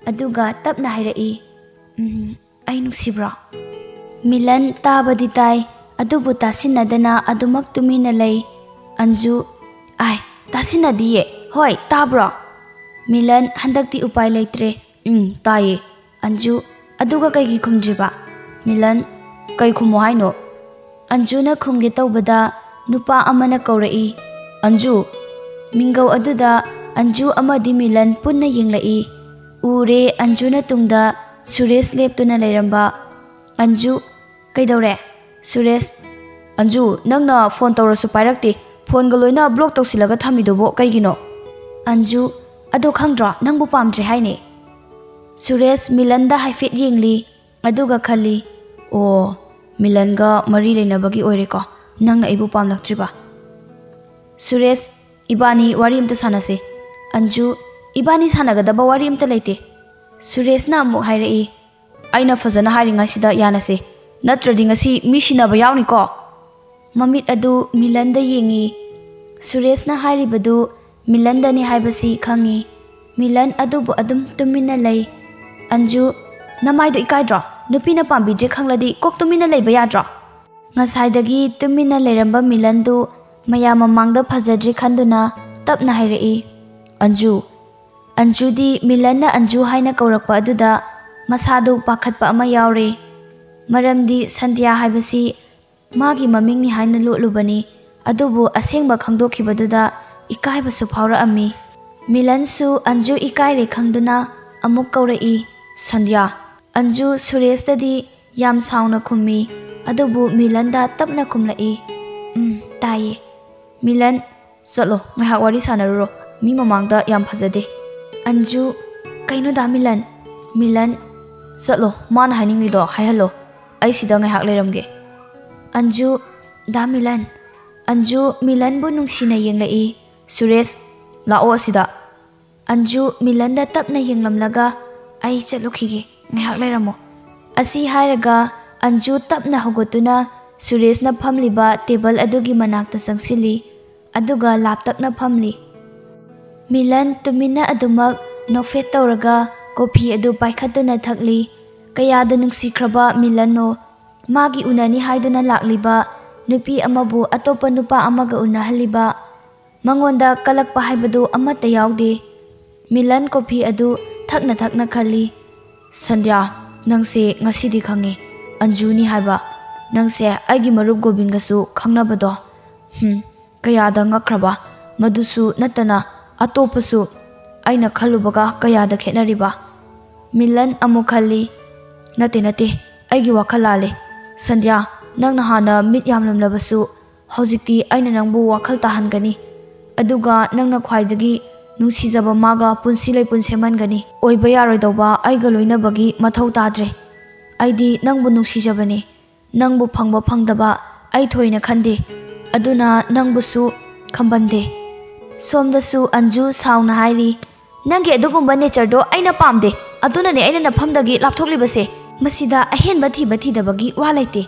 ꯑꯗꯨꯒ ꯇꯞꯅ ꯍꯥꯏꯔꯛꯏ, "ꯎꯝ, ꯑꯩ ꯅꯨꯡꯁꯤꯕ꯭ꯔꯣ?" ꯃꯤꯂꯟ ꯇꯥꯕꯗꯤ ꯇꯥꯏ, ꯑꯗꯨꯕꯨ ꯇꯥꯁꯤꯟꯅꯗꯅ ꯑꯗꯨꯃꯛ ꯇꯨꯃꯤꯟꯅ ꯂꯩ꯫ ꯑꯟꯖꯨ, "ꯑꯥꯏ, ꯇꯥꯁꯤꯟꯅꯗꯤꯌꯦ꯫ ꯍꯣꯏ, ꯇꯥꯕ꯭ꯔꯣ?" ꯃꯤꯂꯟ, ꯍꯟꯗꯛꯇꯤ ꯎꯄꯥꯏ ꯂꯩꯇ꯭ꯔꯦ꯫ "ꯎꯝ, ꯇꯥꯏꯌꯦ꯫" ꯑꯟꯖꯨ, "ꯑꯗꯨꯒ ꯀꯩꯒꯤ ꯈꯨꯝꯗ꯭ꯔꯤꯕ?" ꯃꯤꯂꯟ, "ꯀꯩ ꯈꯨꯝꯃꯣ ꯍꯥꯏꯅꯣ?" ꯑꯟꯖꯨꯅ ꯈꯨꯝꯒꯦ ꯇꯧꯕꯗ ꯅꯨꯄꯥ ꯑꯃꯅ ꯀꯧꯔꯛꯏ, "ꯑꯟꯖꯨ!" ꯃꯤꯡꯒꯧ ꯑꯗꯨꯗ ꯑꯟꯖꯨ ꯑꯃꯗꯤ ꯃꯤꯂꯟ ꯄꯨꯟꯅ ꯌꯦꯡꯂꯛꯏ꯫ ꯎꯔꯦ ꯑꯟꯖꯨꯅ ꯇꯨꯡꯗ ꯁꯨꯔꯦꯁ ꯂꯦꯞꯇꯨꯅ ꯂꯩꯔꯝꯕ꯫ ꯑꯟꯖꯨ, "ꯀꯩꯗꯧꯔꯦ?" ꯁꯨꯔꯦꯁ, "ꯑꯟꯖꯨ, ꯅꯪꯅ ꯐꯣꯟ ꯇꯧꯔꯁꯨ ꯄꯥꯏꯔꯛꯇꯦ꯫ ꯐꯣꯟꯒ ꯂꯣꯏꯅ ꯕ꯭ꯂꯣꯛ ꯇꯧꯁꯤꯜꯂꯒ ꯊꯝꯃꯤꯗꯨꯕꯣ ꯀꯩꯒꯤꯅꯣ?" ꯑꯟꯖꯨ, "ꯑꯗꯣ ꯈꯪꯗ꯭ꯔꯣ, ꯅꯪꯕꯨ ꯄꯥꯝꯗ꯭ꯔꯦ ꯍꯥꯏꯅꯦ꯫" ꯁꯨꯔꯦꯁ ꯃꯤꯂꯟꯗ ꯍꯥꯏꯐꯦꯠ ꯌꯦꯡꯂꯤ, ꯑꯗꯨꯒ ꯈꯜꯂꯤ, "ꯑꯣ, ꯃꯤꯂꯟꯒ ꯃꯔꯤ ꯂꯩꯅꯕꯒꯤ ꯑꯣꯏꯔꯦꯀꯣ ꯅꯪꯅ ꯑꯩꯕꯨ ꯄꯥꯝꯂꯛꯇ꯭ꯔꯤꯕ꯫" ꯁꯨꯔꯦꯁ, "ꯏꯕꯥꯅꯤ ꯋꯥꯔꯤ ꯑꯝꯇ ꯁꯥꯟꯅꯁꯦ꯫" ꯑꯟꯖꯨ, "ꯏꯕꯥꯅꯤ ꯁꯥꯟꯅꯒꯗꯕ ꯋꯥꯔꯤ ꯑꯝꯇ ꯂꯩꯇꯦ꯫" ꯁꯨꯔꯦꯁꯅ ꯑꯃꯨꯛ ꯍꯥꯏꯔꯛꯏ, "ꯑꯩꯅ ꯐꯖꯅ ꯍꯥꯏꯔꯤꯉꯩꯁꯤꯗ ꯌꯥꯅꯁꯦ, ꯅꯠꯇ꯭ꯔꯗꯤ ꯉꯁꯤ ꯃꯤ ꯁꯤꯟꯅꯕ ꯌꯥꯎꯅꯤꯀꯣ꯫" ꯃꯃꯤꯠ ꯑꯗꯨ ꯃꯤꯂꯟꯗ ꯌꯦꯡꯉꯤ꯫ ꯁꯨꯔꯦꯁꯅ ꯍꯥꯏꯔꯤꯕꯗꯨ ꯃꯤꯂꯟꯗꯅꯤ ꯍꯥꯏꯕꯁꯤ ꯈꯪꯉꯤ꯫ ꯃꯤꯂꯟ ꯑꯗꯨꯕꯨ ꯑꯗꯨꯝ ꯇꯨꯃꯤꯟꯅ ꯂꯩ꯫ ꯑꯟꯖꯨ, "ꯅꯃꯥꯏꯗꯣ ꯏꯀꯥꯏꯗ꯭ꯔꯣ? ꯅꯨꯄꯤꯅ ꯄꯥꯝꯕꯤꯗ꯭ꯔꯦ ꯈꯪꯂꯗꯤ ꯀꯣꯛ ꯇꯨꯃꯤꯟꯅ ꯂꯩꯕ ꯌꯥꯗ꯭ꯔꯣ?" ꯉꯁꯥꯏꯗꯒꯤ ꯇꯨꯃꯤꯟꯅ ꯂꯩꯔꯝꯕ ꯃꯤꯂꯟꯗꯨ ꯃꯌꯥꯝ ꯃꯃꯥꯡꯗ ꯐꯖꯗ꯭ꯔꯦ ꯈꯟꯗꯨꯅ ꯇꯞꯅ ꯍꯥꯏꯔꯛꯏ, "ꯑꯟꯖꯨ꯫" ꯑꯟꯖꯨꯗꯤ ꯃꯤꯂꯟꯅ ꯑꯟꯖꯨ ꯍꯥꯏꯅ ꯀꯧꯔꯛꯄ ꯑꯗꯨꯗ ꯃꯁꯥꯗꯨ ꯄꯥꯈꯠꯄ ꯑꯃ ꯌꯥꯎꯔꯦ꯫ ꯃꯔꯝꯗꯤ ꯁꯟꯙ꯭ꯌꯥ ꯍꯥꯏꯕꯁꯤ ꯃꯥꯒꯤ ꯃꯃꯤꯡꯅꯤ ꯍꯥꯏꯅ ꯂꯣꯠꯂꯨꯕꯅꯤ, ꯑꯗꯨꯕꯨ ꯑꯁꯦꯡꯕ ꯈꯪꯗꯣꯛꯈꯤꯕꯗꯨꯗ ꯏꯀꯥꯏꯕꯁꯨ ꯐꯥꯎꯔꯛꯑꯝꯃꯤ꯫ ꯃꯤꯂꯟꯁꯨ ꯑꯟꯖꯨ ꯏꯀꯥꯏꯔꯦ ꯈꯪꯗꯨꯅ ꯑꯃꯨꯛ ꯀꯧꯔꯛꯏ, "ꯁꯟꯙ꯭ꯌꯥ꯫" ꯑꯟꯖꯨ ꯁꯨꯔꯦꯁꯇꯗꯤ ꯌꯥꯝ ꯁꯥꯎꯅ ꯈꯨꯝꯃꯤ, ꯑꯗꯨꯕꯨ ꯃꯤꯂꯟꯗ ꯇꯞꯅ ꯈꯨꯝꯂꯛꯏ, "ꯎꯝ, ꯇꯥꯏꯌꯦ꯫" ꯃꯤꯂꯟ, "ꯆꯠꯂꯣ, ꯉꯥꯏꯍꯥꯛ ꯋꯥꯔꯤ ꯁꯥꯟꯅꯔꯨꯔꯣ, ꯃꯤ ꯃꯃꯥꯡꯗ ꯌꯥꯝ ꯐꯖꯗꯦ꯫" ꯑꯟꯖꯨ, "ꯀꯩꯅꯣ ꯗꯥ ꯃꯤꯂꯟ?" ꯃꯤꯂꯟ, "ꯆꯠꯂꯣ, ꯃꯥꯅ ꯍꯥꯏꯅꯤꯡꯂꯤꯗꯣ ꯍꯥꯏꯍꯜꯂꯣ, ꯑꯩ ꯁꯤꯗ ꯉꯥꯏꯍꯥꯛ ꯂꯩꯔꯝꯒꯦ꯫" ꯑꯟꯖꯨ, "ꯗꯥ ꯃꯤꯂꯟ꯫" ꯑꯟꯖꯨ ꯃꯤꯂꯟꯕꯨ ꯅꯨꯡꯁꯤꯅ ꯌꯦꯡꯂꯛꯏ꯫ ꯁꯨꯔꯦꯁ, "ꯂꯥꯛꯑꯣ ꯑꯁꯤꯗ꯫" ꯑꯟꯖꯨ ꯃꯤꯂꯟꯗ ꯇꯞꯅ ꯌꯦꯡꯂꯝꯂꯒ, "ꯑꯩ ꯆꯠꯂꯨꯈꯤꯒꯦ, ꯉꯥꯏꯍꯥꯛ ꯂꯩꯔꯝꯃꯣ" ꯑꯁꯤ ꯍꯥꯏꯔꯒ ꯑꯟꯖꯨ ꯇꯞꯅ ꯍꯧꯒꯠꯇꯨꯅ ꯁꯨꯔꯦꯁꯅ ꯐꯝꯂꯤꯕ ꯇꯦꯕꯜ ꯑꯗꯨꯒꯤ ꯃꯅꯥꯛꯇ ꯆꯪꯁꯤꯜꯂꯤ꯫ ꯑꯗꯨꯒ ꯂꯥꯞꯇꯛꯅ ꯐꯝꯂꯤ꯫ ꯃꯤꯂꯟ ꯇꯨꯃꯤꯟꯅ ꯑꯗꯨꯃꯛ ꯅꯣꯛꯐꯦꯠ ꯇꯧꯔꯒ ꯀꯣꯐꯤ ꯑꯗꯨ ꯄꯥꯏꯈꯠꯇꯨꯅ ꯊꯛꯂꯤ꯫ ꯀꯌꯥꯗ ꯅꯨꯡꯁꯤꯈ꯭ꯔꯕ ꯃꯤꯂꯟꯅꯣ! ꯃꯥꯒꯤ ꯎꯅꯅꯤ ꯍꯥꯏꯗꯨꯅ ꯂꯥꯛꯂꯤꯕ ꯅꯨꯄꯤ ꯑꯃꯕꯨ ꯑꯇꯣꯞꯄ ꯅꯨꯄꯥ ꯑꯃꯒ ꯎꯅꯍꯜꯂꯤꯕ꯫ ꯃꯉꯣꯟꯗ ꯀꯂꯛꯄ ꯍꯥꯏꯕꯗꯨ ꯑꯃꯠꯇ ꯌꯥꯎꯗꯦ꯫ ꯃꯤꯂꯟ ꯀꯣꯐꯤ ꯑꯗꯨ ꯊꯛꯅ ꯊꯛꯅ ꯈꯜꯂꯤ꯫ "ꯁꯟꯙ꯭ꯌꯥ, ꯅꯪꯁꯦ ꯉꯁꯤꯗꯤ ꯈꯪꯉꯤ꯫ ꯑꯟꯖꯨꯅꯤ ꯍꯥꯏꯕ꯫ ꯅꯪꯁꯦ ꯑꯩꯒꯤ ꯃꯔꯨꯞ ꯒꯣꯕꯤꯟꯒꯁꯨ ꯈꯪꯅꯕꯗꯣ꯫ ꯍꯝ, ꯀꯌꯥꯗ ꯉꯛꯈ꯭ꯔꯕ꯫ ꯃꯗꯨꯁꯨ ꯅꯠꯇꯅ ꯑꯇꯣꯞꯄꯁꯨ꯫ ꯑꯩꯅ ꯈꯜꯂꯨꯕꯒ ꯀꯌꯥꯗ ꯈꯦꯠꯅꯔꯤꯕ?" ꯃꯤꯂꯟ ꯑꯃꯨꯛ ꯈꯜꯂꯤ꯫ "ꯅꯠꯇꯦ, ꯅꯠꯇꯦ, ꯑꯩꯒꯤ ꯋꯥꯈꯜ ꯂꯥꯜꯂꯦ꯫ ꯁꯟꯙ꯭ꯌꯥ, ꯅꯪꯅ ꯍꯥꯟꯅ ꯃꯤꯠ ꯌꯥꯝꯂꯝꯂꯕꯁꯨ, ꯍꯧꯖꯤꯛꯇꯤ ꯑꯩꯅ ꯅꯪꯕꯨ ꯋꯥꯈꯜ ꯇꯥꯍꯟꯒꯅꯤ꯫ ꯑꯗꯨꯒ ꯅꯪꯅ ꯈ꯭ꯋꯥꯏꯗꯒꯤ ꯅꯨꯡꯁꯤꯖꯕ ꯃꯥꯒ ꯄꯨꯟꯁꯤ ꯂꯩꯄꯨꯟ ꯁꯦꯝꯍꯟꯒꯅꯤ꯫ ꯑꯣꯏꯕ ꯌꯥꯔꯣꯏꯗꯧꯕ ꯑꯩꯒ ꯂꯣꯏꯅꯕꯒꯤ ꯃꯊꯧ ꯇꯥꯗ꯭ꯔꯦ꯫ ꯑꯩꯗꯤ ꯅꯪꯕꯨ ꯅꯨꯡꯁꯤꯖꯕꯅꯤ꯫ ꯅꯪꯕꯨ ꯐꯪꯕ ꯐꯪꯗꯕ ꯑꯩ ꯊꯣꯏꯅ ꯈꯟꯗꯦ꯫ ꯑꯗꯨꯅ ꯅꯪꯕꯨꯁꯨ ꯈꯝꯕꯟꯗꯦ꯫" ꯁꯣꯝꯗꯁꯨ ꯑꯟꯖꯨ ꯁꯥꯎꯅ ꯍꯥꯏꯔꯤ, "ꯅꯪꯒꯤ ꯑꯗꯨꯒꯨꯝꯕ ꯅꯦꯆꯔꯗꯣ ꯑꯩꯅ ꯄꯥꯝꯗꯦ꯫ ꯑꯗꯨꯅꯅꯦ ꯑꯩꯅ ꯅꯐꯝꯗꯒꯤ ꯂꯥꯞꯊꯣꯛꯂꯤꯕꯁꯦ꯫" ꯃꯁꯤꯗ ꯑꯍꯦꯟꯕ ꯊꯤꯕ ꯊꯤꯗꯕꯒꯤ ꯋꯥ ꯂꯩꯇꯦ꯫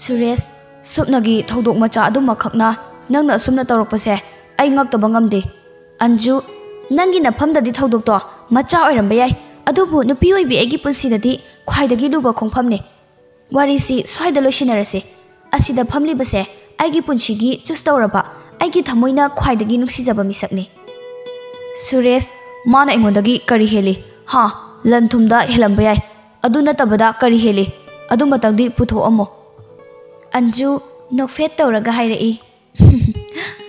ꯁꯨꯔꯦꯁ, ꯁꯨꯞꯅꯒꯤ ꯊꯧꯗꯣꯛ ꯃꯆꯥ ꯑꯗꯨꯃꯈꯛꯅ ꯅꯪꯅ ꯑꯁꯨꯝꯅ ꯇꯧꯔꯛꯄꯁꯦ ꯑꯩ ꯉꯛꯇꯕ ꯉꯝꯗꯦ꯫ ꯑꯟꯖꯨ, ꯅꯪꯒꯤ ꯅꯐꯝꯗꯗꯤ ꯊꯧꯗꯣꯛꯇꯣ ꯃꯆꯥ ꯑꯣꯏꯔꯝꯕ ꯌꯥꯏ, ꯑꯗꯨꯕꯨ ꯅꯨꯄꯤ ꯑꯣꯏꯕꯤ ꯑꯩꯒꯤ ꯄꯨꯟꯁꯤꯗꯗꯤ ꯈ꯭ꯋꯥꯏꯗꯒꯤ ꯂꯨꯕ ꯈꯣꯡꯐꯝꯅꯤ꯫ ꯋꯥꯔꯤꯁꯤ ꯁ꯭ꯋꯥꯏꯗ ꯂꯣꯏꯁꯤꯟꯅꯔꯁꯤ꯫ ꯑꯁꯤꯗ ꯐꯝꯂꯤꯕꯁꯦ ꯑꯩꯒꯤ ꯄꯨꯟꯁꯤꯒꯤ ꯆꯨꯁ ꯇꯧꯔꯕ, ꯑꯩꯒꯤ ꯊꯃꯣꯏꯅ ꯈ꯭ꯋꯥꯏꯗꯒꯤ ꯅꯨꯡꯁꯤꯖꯕ ꯃꯤꯁꯛꯅꯤ꯫ ꯁꯨꯔꯦꯁ, ꯃꯥꯅ ꯑꯩꯉꯣꯟꯗꯒꯤ ꯀꯔꯤ ꯍꯦꯜꯂꯤ? ꯍꯥ? ꯂꯟ ꯊꯨꯝꯗ ꯍꯦꯜꯂꯝꯕ ꯌꯥꯏ, ꯑꯗꯨ ꯅꯠꯇꯕꯗ ꯀꯔꯤ ꯍꯦꯜꯂꯤ? ꯑꯗꯨꯃꯇꯪꯗꯤ ꯄꯨꯊꯣꯛꯑꯝꯃꯣ꯫ ꯑꯟꯖꯨ ꯅꯣꯛꯐꯦꯠ ꯇꯧꯔꯒ ꯍꯥꯏꯔꯛꯏ,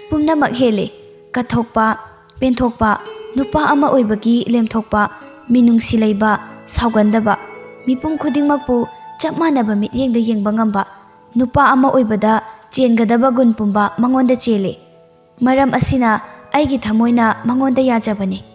"ꯄꯨꯝꯅꯃꯛ ꯍꯦꯜꯂꯤ꯫ ꯀꯠꯊꯣꯛꯄ, ꯄꯦꯟꯊꯣꯛꯄ, ꯅꯨꯄꯥ ꯑꯃ ꯑꯣꯏꯕꯒꯤ ꯂꯦꯝꯊꯣꯛꯄ, ꯃꯤꯅꯨꯡꯁꯤ ꯂꯩꯕ, ꯁꯥꯎꯒꯟꯗꯕ, ꯃꯤꯄꯨꯝ ꯈꯨꯗꯤꯡꯃꯛꯄꯨ ꯆꯞ ꯃꯥꯟꯅꯕ ꯃꯤꯠꯌꯦꯡꯗ ꯌꯦꯡꯕ ꯉꯝꯕ, ꯅꯨꯄꯥ ꯑꯃ ꯑꯣꯏꯕꯗ ꯆꯦꯟꯒꯗꯕ ꯒꯨꯟ ꯄꯨꯝꯕ ꯃꯉꯣꯟꯗ ꯆꯦꯜꯂꯤ꯫ ꯃꯔꯝ ꯑꯁꯤꯅ ꯑꯩꯒꯤ ꯊꯃꯣꯏꯅ ꯃꯉꯣꯟꯗ ꯌꯥꯖꯕꯅꯤ꯫"